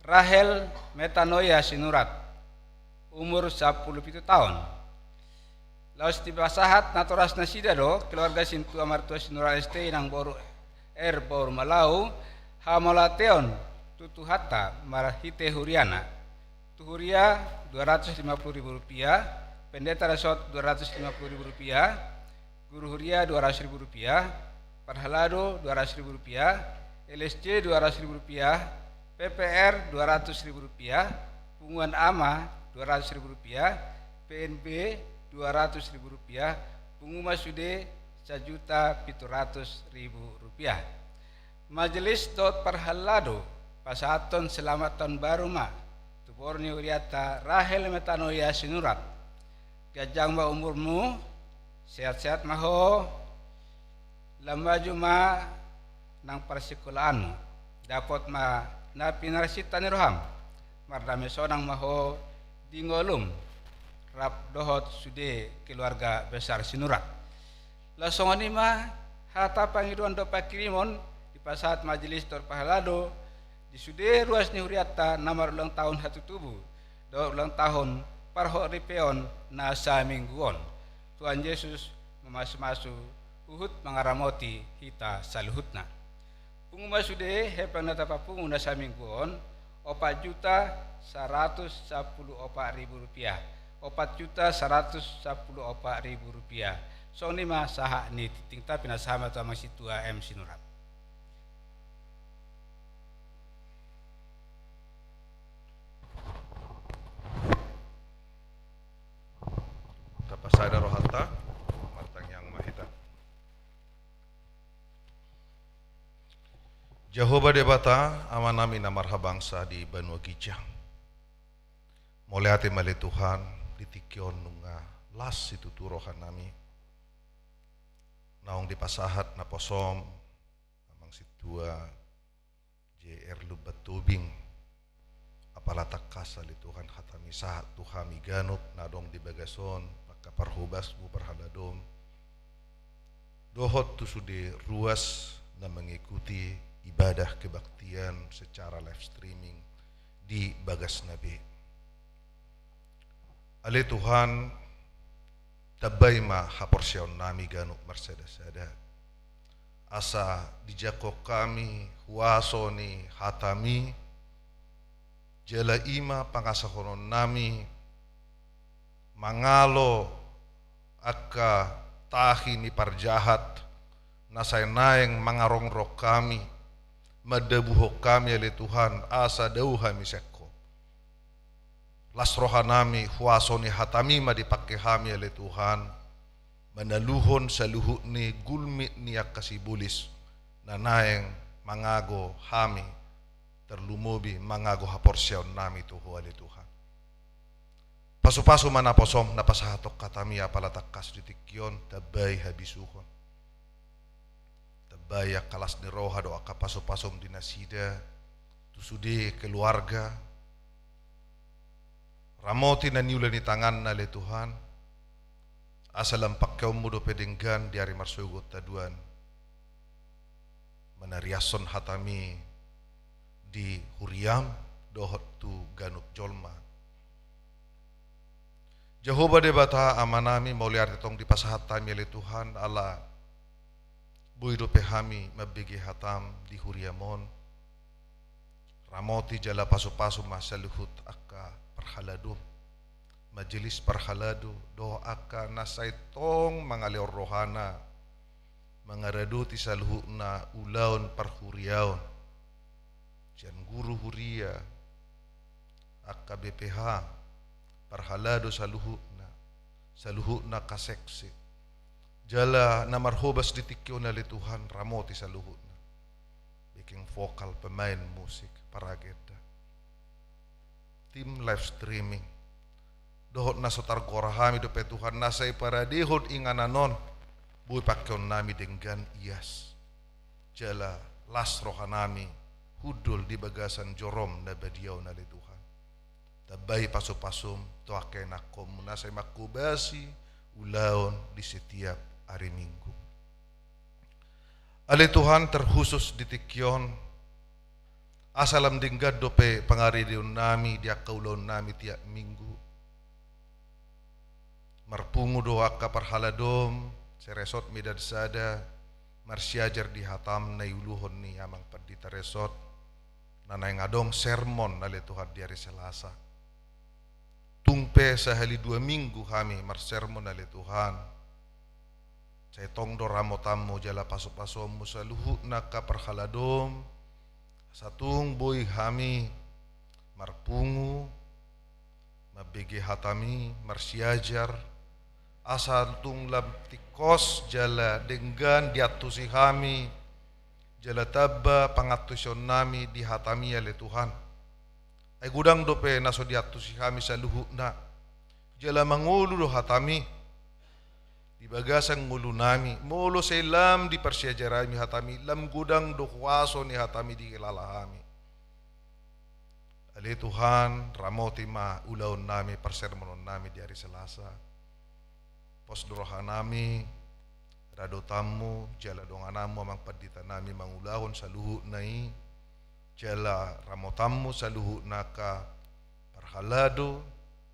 Rahel Metanoia Sinurat, umur sampulu pitu taon. Laos dipasahat natorasnasida do keluarga Sintua Martua Sinurat S T nang boru R boru Malau, hamauliateon tu Tuhanta marhite huriana. Tu huria dua ratus lima puluh ribu rupiah, pendeta resort dua ratus lima puluh ribu rupiah, guru huria dua ratus ribu rupiah, parhalado dua ratus ribu rupiah, L S J dua ratus ribu rupiah, P P R dua ratus ribu rupiah, punguan ama dua ratus ribu rupiah, P N B dua ratus ribu rupiah, pungu ma sude sajuta pitu ratus ribu rupiah. Majelis dohot parhalado pasahathon selamat tahun baru ma tu boru ni hurianta Rahel Metanoia Sinurat. Ganjang ma umurmu, sehat-sehat ma ho, lam maju ma nang parsikolaanmu, dapot ma na pinarsinta ni roham, mardame sonang ma ho di ngolum rap dohot sude keluarga besar Sinurat. Laos songon i ma hata pangidoan dohot panghirimon dipasahat majelis dohot parhalado di sude ruas ni hurianta na marulang tahun hatutubu dohot ulang tahun parhoripeon na saminggu on. Tuhan Jesus mamasumasu huhut mangaramoti hita saluhutna. Pungu ma sude hepeng na tapapungu na saminggu on, opat juta saratus sampulu opat ribu rupiah. Opat juta saratus sampulu opat ribu rupiah. Songon i ma sahat ni tingtingta, pinasahat ma tu Amang Sintua M Sinurat. Tapasada rohanta, martangiang ma hita. Jahowa Debata, Amanami na marhabangsa di banua ginjang. Mauliate ma ale Tuhan, di tingki on nunga las situtu rohanami. Naung dipasahat naposom Amang Sintua J R Lumban Tobing, apala tangkas ale Tuhan hatami sahat tu hami ganup na adong di bagas on, angka parhobasmu, parhaladom, dohot tu sude ruas na mengikuti ibadah kebaktian secara live streaming di bagasna be. Ale Tuhan, tambai ma haporseaonnami ganup marsada-sada, asa dijangkon hami huaso ni hatami, jala i ma pangasahononnami mangalo angka tahi ni parjahat na sai naeng mangarongrong hami, mandabuhon hami ale Tuhan, asa dao hami sian Ho. Las rohanami, huaso ni hatami ma dipangke hami ale Tuhan, manaluhon saluhut ni gulmit ni angka sibolis na naeng mangago hami, tarlumobi mangago haporseaonnami tu Ho ale Tuhan. Pasupasu ma naposom na pasahathon hatami apala tangkas di tingki on, tambai habisuhon. Tambai angka las ni roha dohot angka pasupasom di nasida, tu sude keluarga. Ramoti na niula ni tanganna ale Tuhan, asa lam pangkeonmu dope denggan di ari marsogot taduan. Manariashon hatami di huriam dohot tu ganup jolma. Jahowa Debata Amanami, mauliate tong dipasahat hami ale Tuhan, ala boi dope hami mambege hatam di huriam on. Ramoti jala pasupasu ma saluhut angka parhaladom, majelis parhalado, dohot angka na sai tong mangalehon rohana mangaradoti saluhutna ulaon parhuriaon, sian guru huria, angka B P H, parhalado saluhutna, saluhutna angka seksi. Jala na marhobas di tingki on ale Tuhan, ramoti saluhutna. Backing vokal, pemain musik, paragenda. Tim live streaming. Dohot na so targora hami dope Tuhan, na sai paradehon inganan on, boi pangkeon nami denggan ias. Jala las roha nami, hundul di bagasan jorom na badia on ale Tuhan. Tambai pasu-pasum, tu angka ianakhonmu, na sai manghobasi ulaon di setiap ari Minggu. Ale Tuhan, terkhusus di tingki on, asa lam denggan dope pangarideon nami di angka ulaon nami tiap Minggu. Marpungu do angka parhaladom, seresort Medan Sada, marsiajar di hatam na iuluhon ni Amang Pandita Resort, na naeng adong sermon ale Tuhan di ari Selasa. Tung pe sahali dua minggu hami marsermon ale Tuhan. Sai tong do ramotanmu jala pasu-pasuonmu saluhutna angka parhaladom, asa tung boi hami marpungu, mambege hatami, marsiajar, asa tung lam tingkos jala denggan diantusi hami, jala tamba pangantusion nami di hatami ale Tuhan. Ai godang dope na so diantusi hami saluhutna. Jala mangolu do hatami di bagasan ngolu nami, molo sai lam diparsiajar hami hatami, lam godang do huaso ni hatami dihilala hami. Ale Tuhan, ramoti ma ulaon nami, parsermonon nami di ari Selasa. Pos do roha nami, radotanmu, jala dongananmu Amang Pandita nami mangulahon saluhutna i, jala ramotanmu saluhutna angka parhalado,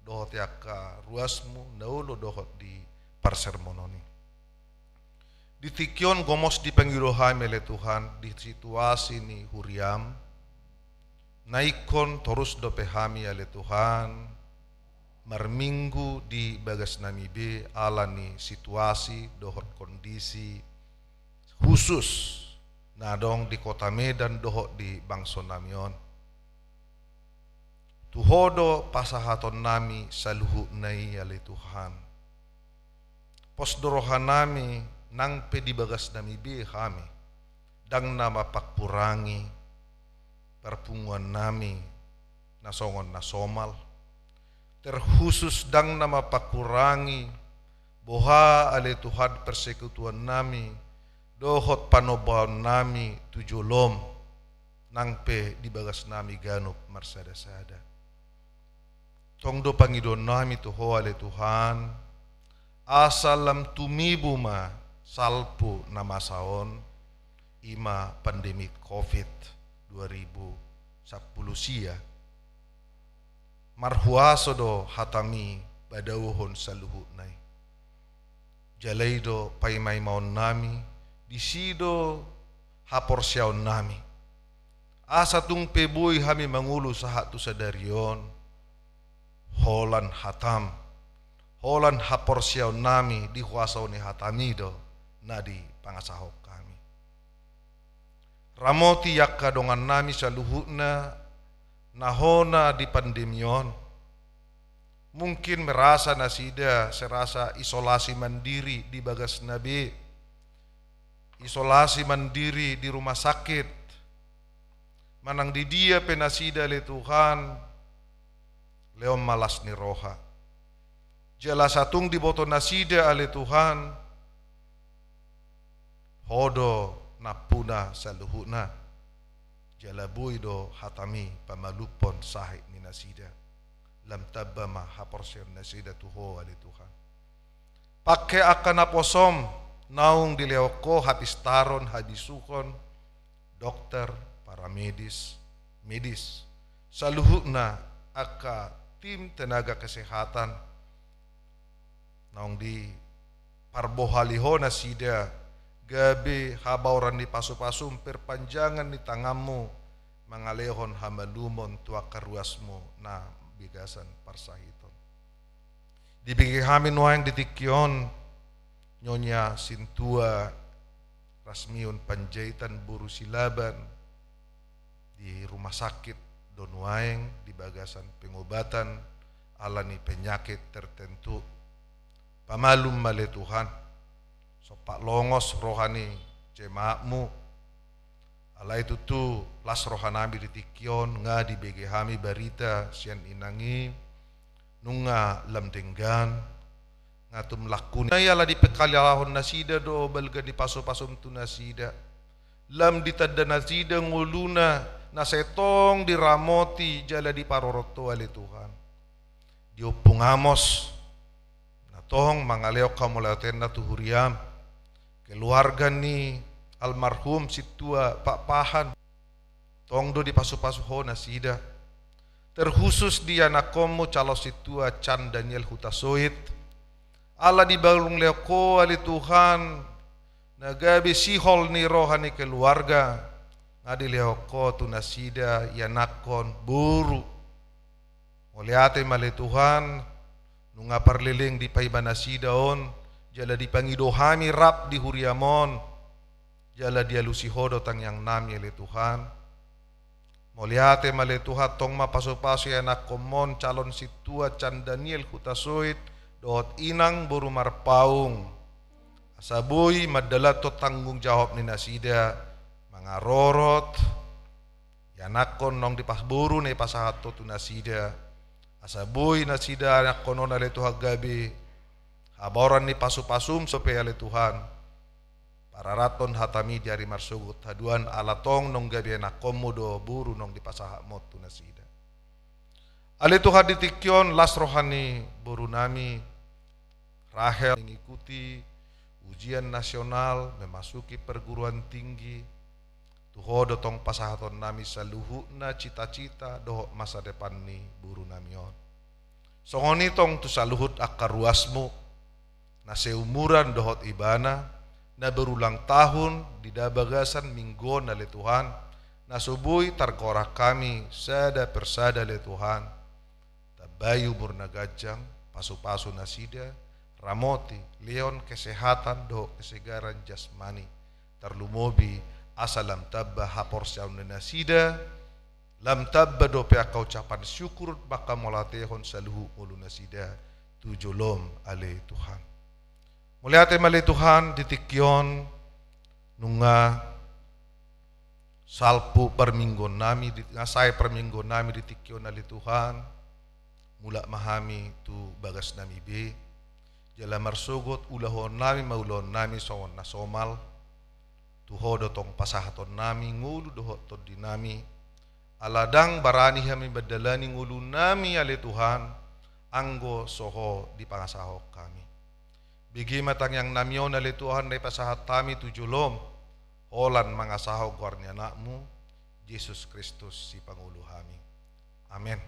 dohot angka ruasmu, na olo dohot di parsermonon i. Di tingki on gomos dipangido hami ale Tuhan, di situasi ni huriam, na ingkon torus dope hami ale Tuhan, marminggu di bagas nami be ala ni situasi dohot kondisi khusus na adong di kota Medan dohot di bangso nami on. Tu Ho do pasahaton nami saluhutna i ale Tuhan. Pos do roha nami nang pe di bagas nami be hami, ndang na mapangkurangi parpunguan nami na songon na somal. Terkhusus ndang na mapangkurangi boha ale Tuhan persekutuan nami, dohot panombaon nami tu jolom, nang pe di bagas nami ganup marsada-sada. Tong do pangidoan nami tu Ho ale Tuhan, asa lam tumibu ma salpu na masa on, i ma pandemi covid dua ribu sampulu sia. Marhuaso do hatami padaohon saluhutna i. Jala i do paima-imaon nami, disi do haporseaon nami. Asa tung pe boi hami mangolu sahat tu sadari on, holan hatam, holan haporseaon nami di huaso ni hatami do na dipangasahon hami. Ramoti angka dongan nami saluhutna na hona di pandemi on. Mungkin merasa nasida serasa isolasi mandiri di bagasna be, isolasi mandiri di rumah sakit. Manang di dia pe nasida ale Tuhan, lehon ma las ni roha. Jala satung diboto nasida ale Tuhan, Ho do nampuna saluhutna. Jala boi do hatami pamalumhon sahit ni nasida. Lam tamba ma haporseaon nasida tu Ho ale Tuhan. Pangke angka naposom naung dilehon Ho hapistaron, habisuhon, dokter, paramedis, medis, saluhutna angka tim tenaga kesehatan, naung diparbohali Ho nasida, gabe habaoran ni pasu-pasum, perpanjangan ni tanganmu, mangalehon hamalumon tu angka ruasmu na bagasan parsahiton. Dibege hami nuaeng di tingki on, Nyonya Sintua Rasmiun Panjaitan boru Silaban, di rumah sakit do nuaeng di bagasan pengobatan ala ni penyakit tertentu. Pamalum ma ale Tuhan, sompat longos roha ni jemaat-Mu. Alai tutu las rohanami di tingki on, nga dibege hami barita sian inang i, nunga lam denggan, nga tum lakku ni. Ai ala dipangkalahon nasida do balga ni pasu-pasum tu nasida. Lam ditanda nasida ngoluna, na sai tong diramoti jala diparorot Ho ale Tuhan. Di Ompung Amos, na tong mangalehon hamauliateenna tu huriaM, keluarga ni almarhum Sintua Pakpahan, tong do dipasu-pasu Ho nasida. Terkhusus di anakkonMu calon Sintua Can Daniel Hutasoit. Ala dibalung lehon Ho ale Tuhan, na gabe sihol ni roha ni keluarga, nga dilehon Ho tu nasida ianakhon boru. Mauliate ma ale Tuhan, nunga parleleng dipaima nasida on, jala dipangido hami rap di huriaM on, jala dialusi Ho do tangiangnami ale Tuhan. Mauliate ma ale Tuhan, tong ma pasu-pasu ianakhonMu on calon Sintua Can Daniel Hutasoit dohot inang boru Marpaung. Asa boi mandalanhon tanggung jawab ni nasida mangarorot ianakhon naung dipas-, boru na dipasahat Ho tu nasida. Asa boi nasida ianakhon on ale Tuhan gabe habaoran ni pasu-pasuM dope ale Tuhan. Pararathon hataMi di ari marsogot haduan ala tong naung gabe ianakhonMu do boru naung dipasahatMu on tu nasida. Ale Tuhan, di tingki on las roha ni borunami Rahel mengikuti ujian nasional, memasuki perguruan tinggi. Tu Ho do tong pasahatonnami saluhutna cita-cita dohot masa depan ni borunami on. Songon i tong tu saluhut angka ruasMu na seumuran dohot ibana, na berulang tahun di da-, bagasan Minggu on ale Tuhan, na so boi targoar hami sada per sada ale Tuhan. Tambai umurna ganjang, pasu-pasu nasida, ramoti, lehon kesehatan dohot kesegaran jasmani, tarlumobi asa lam tamba haporseaon ni nasida, lam tamba dope angka ucapan syukur manghamauliatehon saluhut ngolu nasida tu joloM ale Tuhan. Mauliate ma ale Tuhan, di tingki on nunga salpu parmingguonnami di, nunga sae parmingguonnami di tingki on ale Tuhan. Mulak ma hami tu bagasnami be, jala marsogot ulahoonnami ma ulaonnami songon na somal. Tu Ho do tong pasahatonnami ngolu dohot tondinami. Ala ndang barani hami mandalani ngolunami ale Tuhan, anggo so Ho dipangasahon hami. Bege ma tangiangnami on ale Tuhan na dipasahat hami tu joloM, holan mangasahon goar ni AnakMu, Jesus Kristus Sipangolu hami. Amen.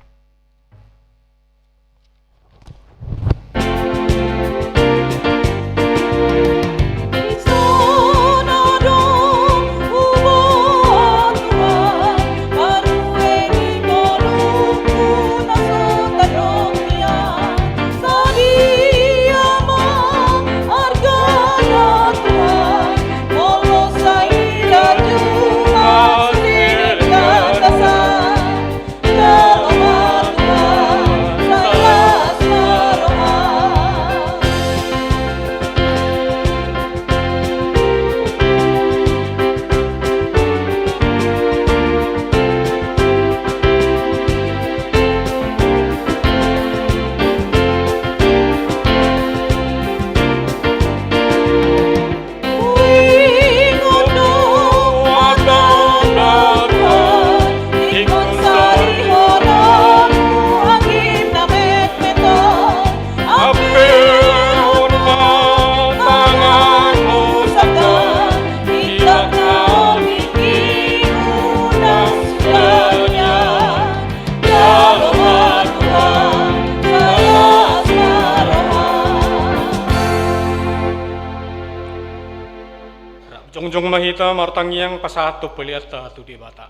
Rap jongjong ma hita martangiang pasahathon peleanta tu Debata.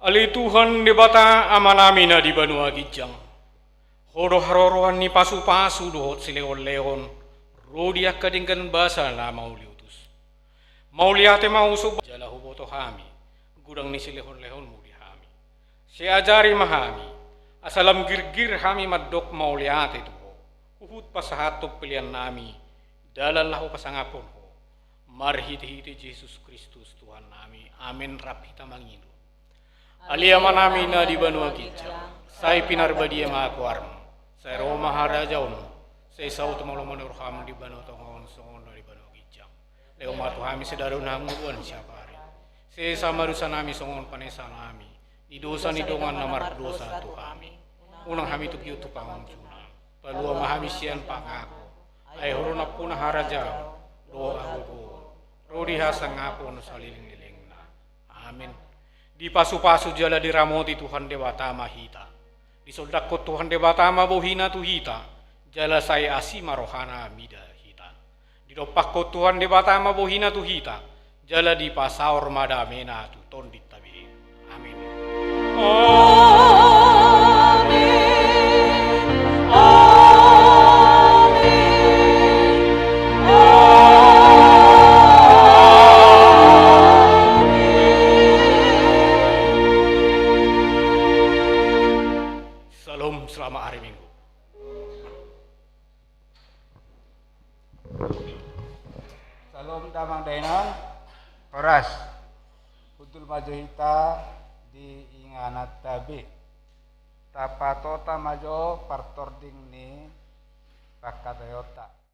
Ale Tuhan Debata Amanami na di banua ginjang, Ho do haroroan ni pasu-pasu dohot silehon-lehon ro di angka denggan basa na mauliutus. Mauliate ma husomba jala huboto hami godang ni silehon-lehonMu di hami. Sai ajari ma hami, asa lam girgir hami mandok mauliate tu Ho, huhut pasahathon pelean nami, dalan laho pasangaphon Ho. Marhitehite Jesus Kristus Tuhan nami. Amen. Rap hita mangido. Ale Ama nami na di banua ginjang, sai pinarbadia ma goarMu, sai ro ma harajaonMu, sai saut ma lomo ni rohaM di banua tonga on songon na di banua ginjang. Lehon ma tu hami sadari on hangoluan siapari. Sesa ma dosa nami songon panesa nami di dosa ni dongan na mardosa tu hami. Unang hami togihon tu pangunjunan, palua ma hami sian pangago. Ai Ho do nampuna harajaon dohot hagogoon, ro di hasangapon saleleng-lelengna. Amen. Dipasupasu jala diramoti Tuhan Debata ma hita. Disoldanghon Tuhan Debata ma bohiNa tu hita, jala sai asi ma rohaNa mida hita. Didompakhon Tuhan Debata ma bohiNa tu hita, jala dipasaor ma dameNa tu tondinta be. Amen. Amen. Amen. Amen. Syalom, selamat hari Minggu. Syalom damang dainang. Horas. Hundul ma jo hita di ingananta be. Tapatota ma jo partording ni pangkataionta.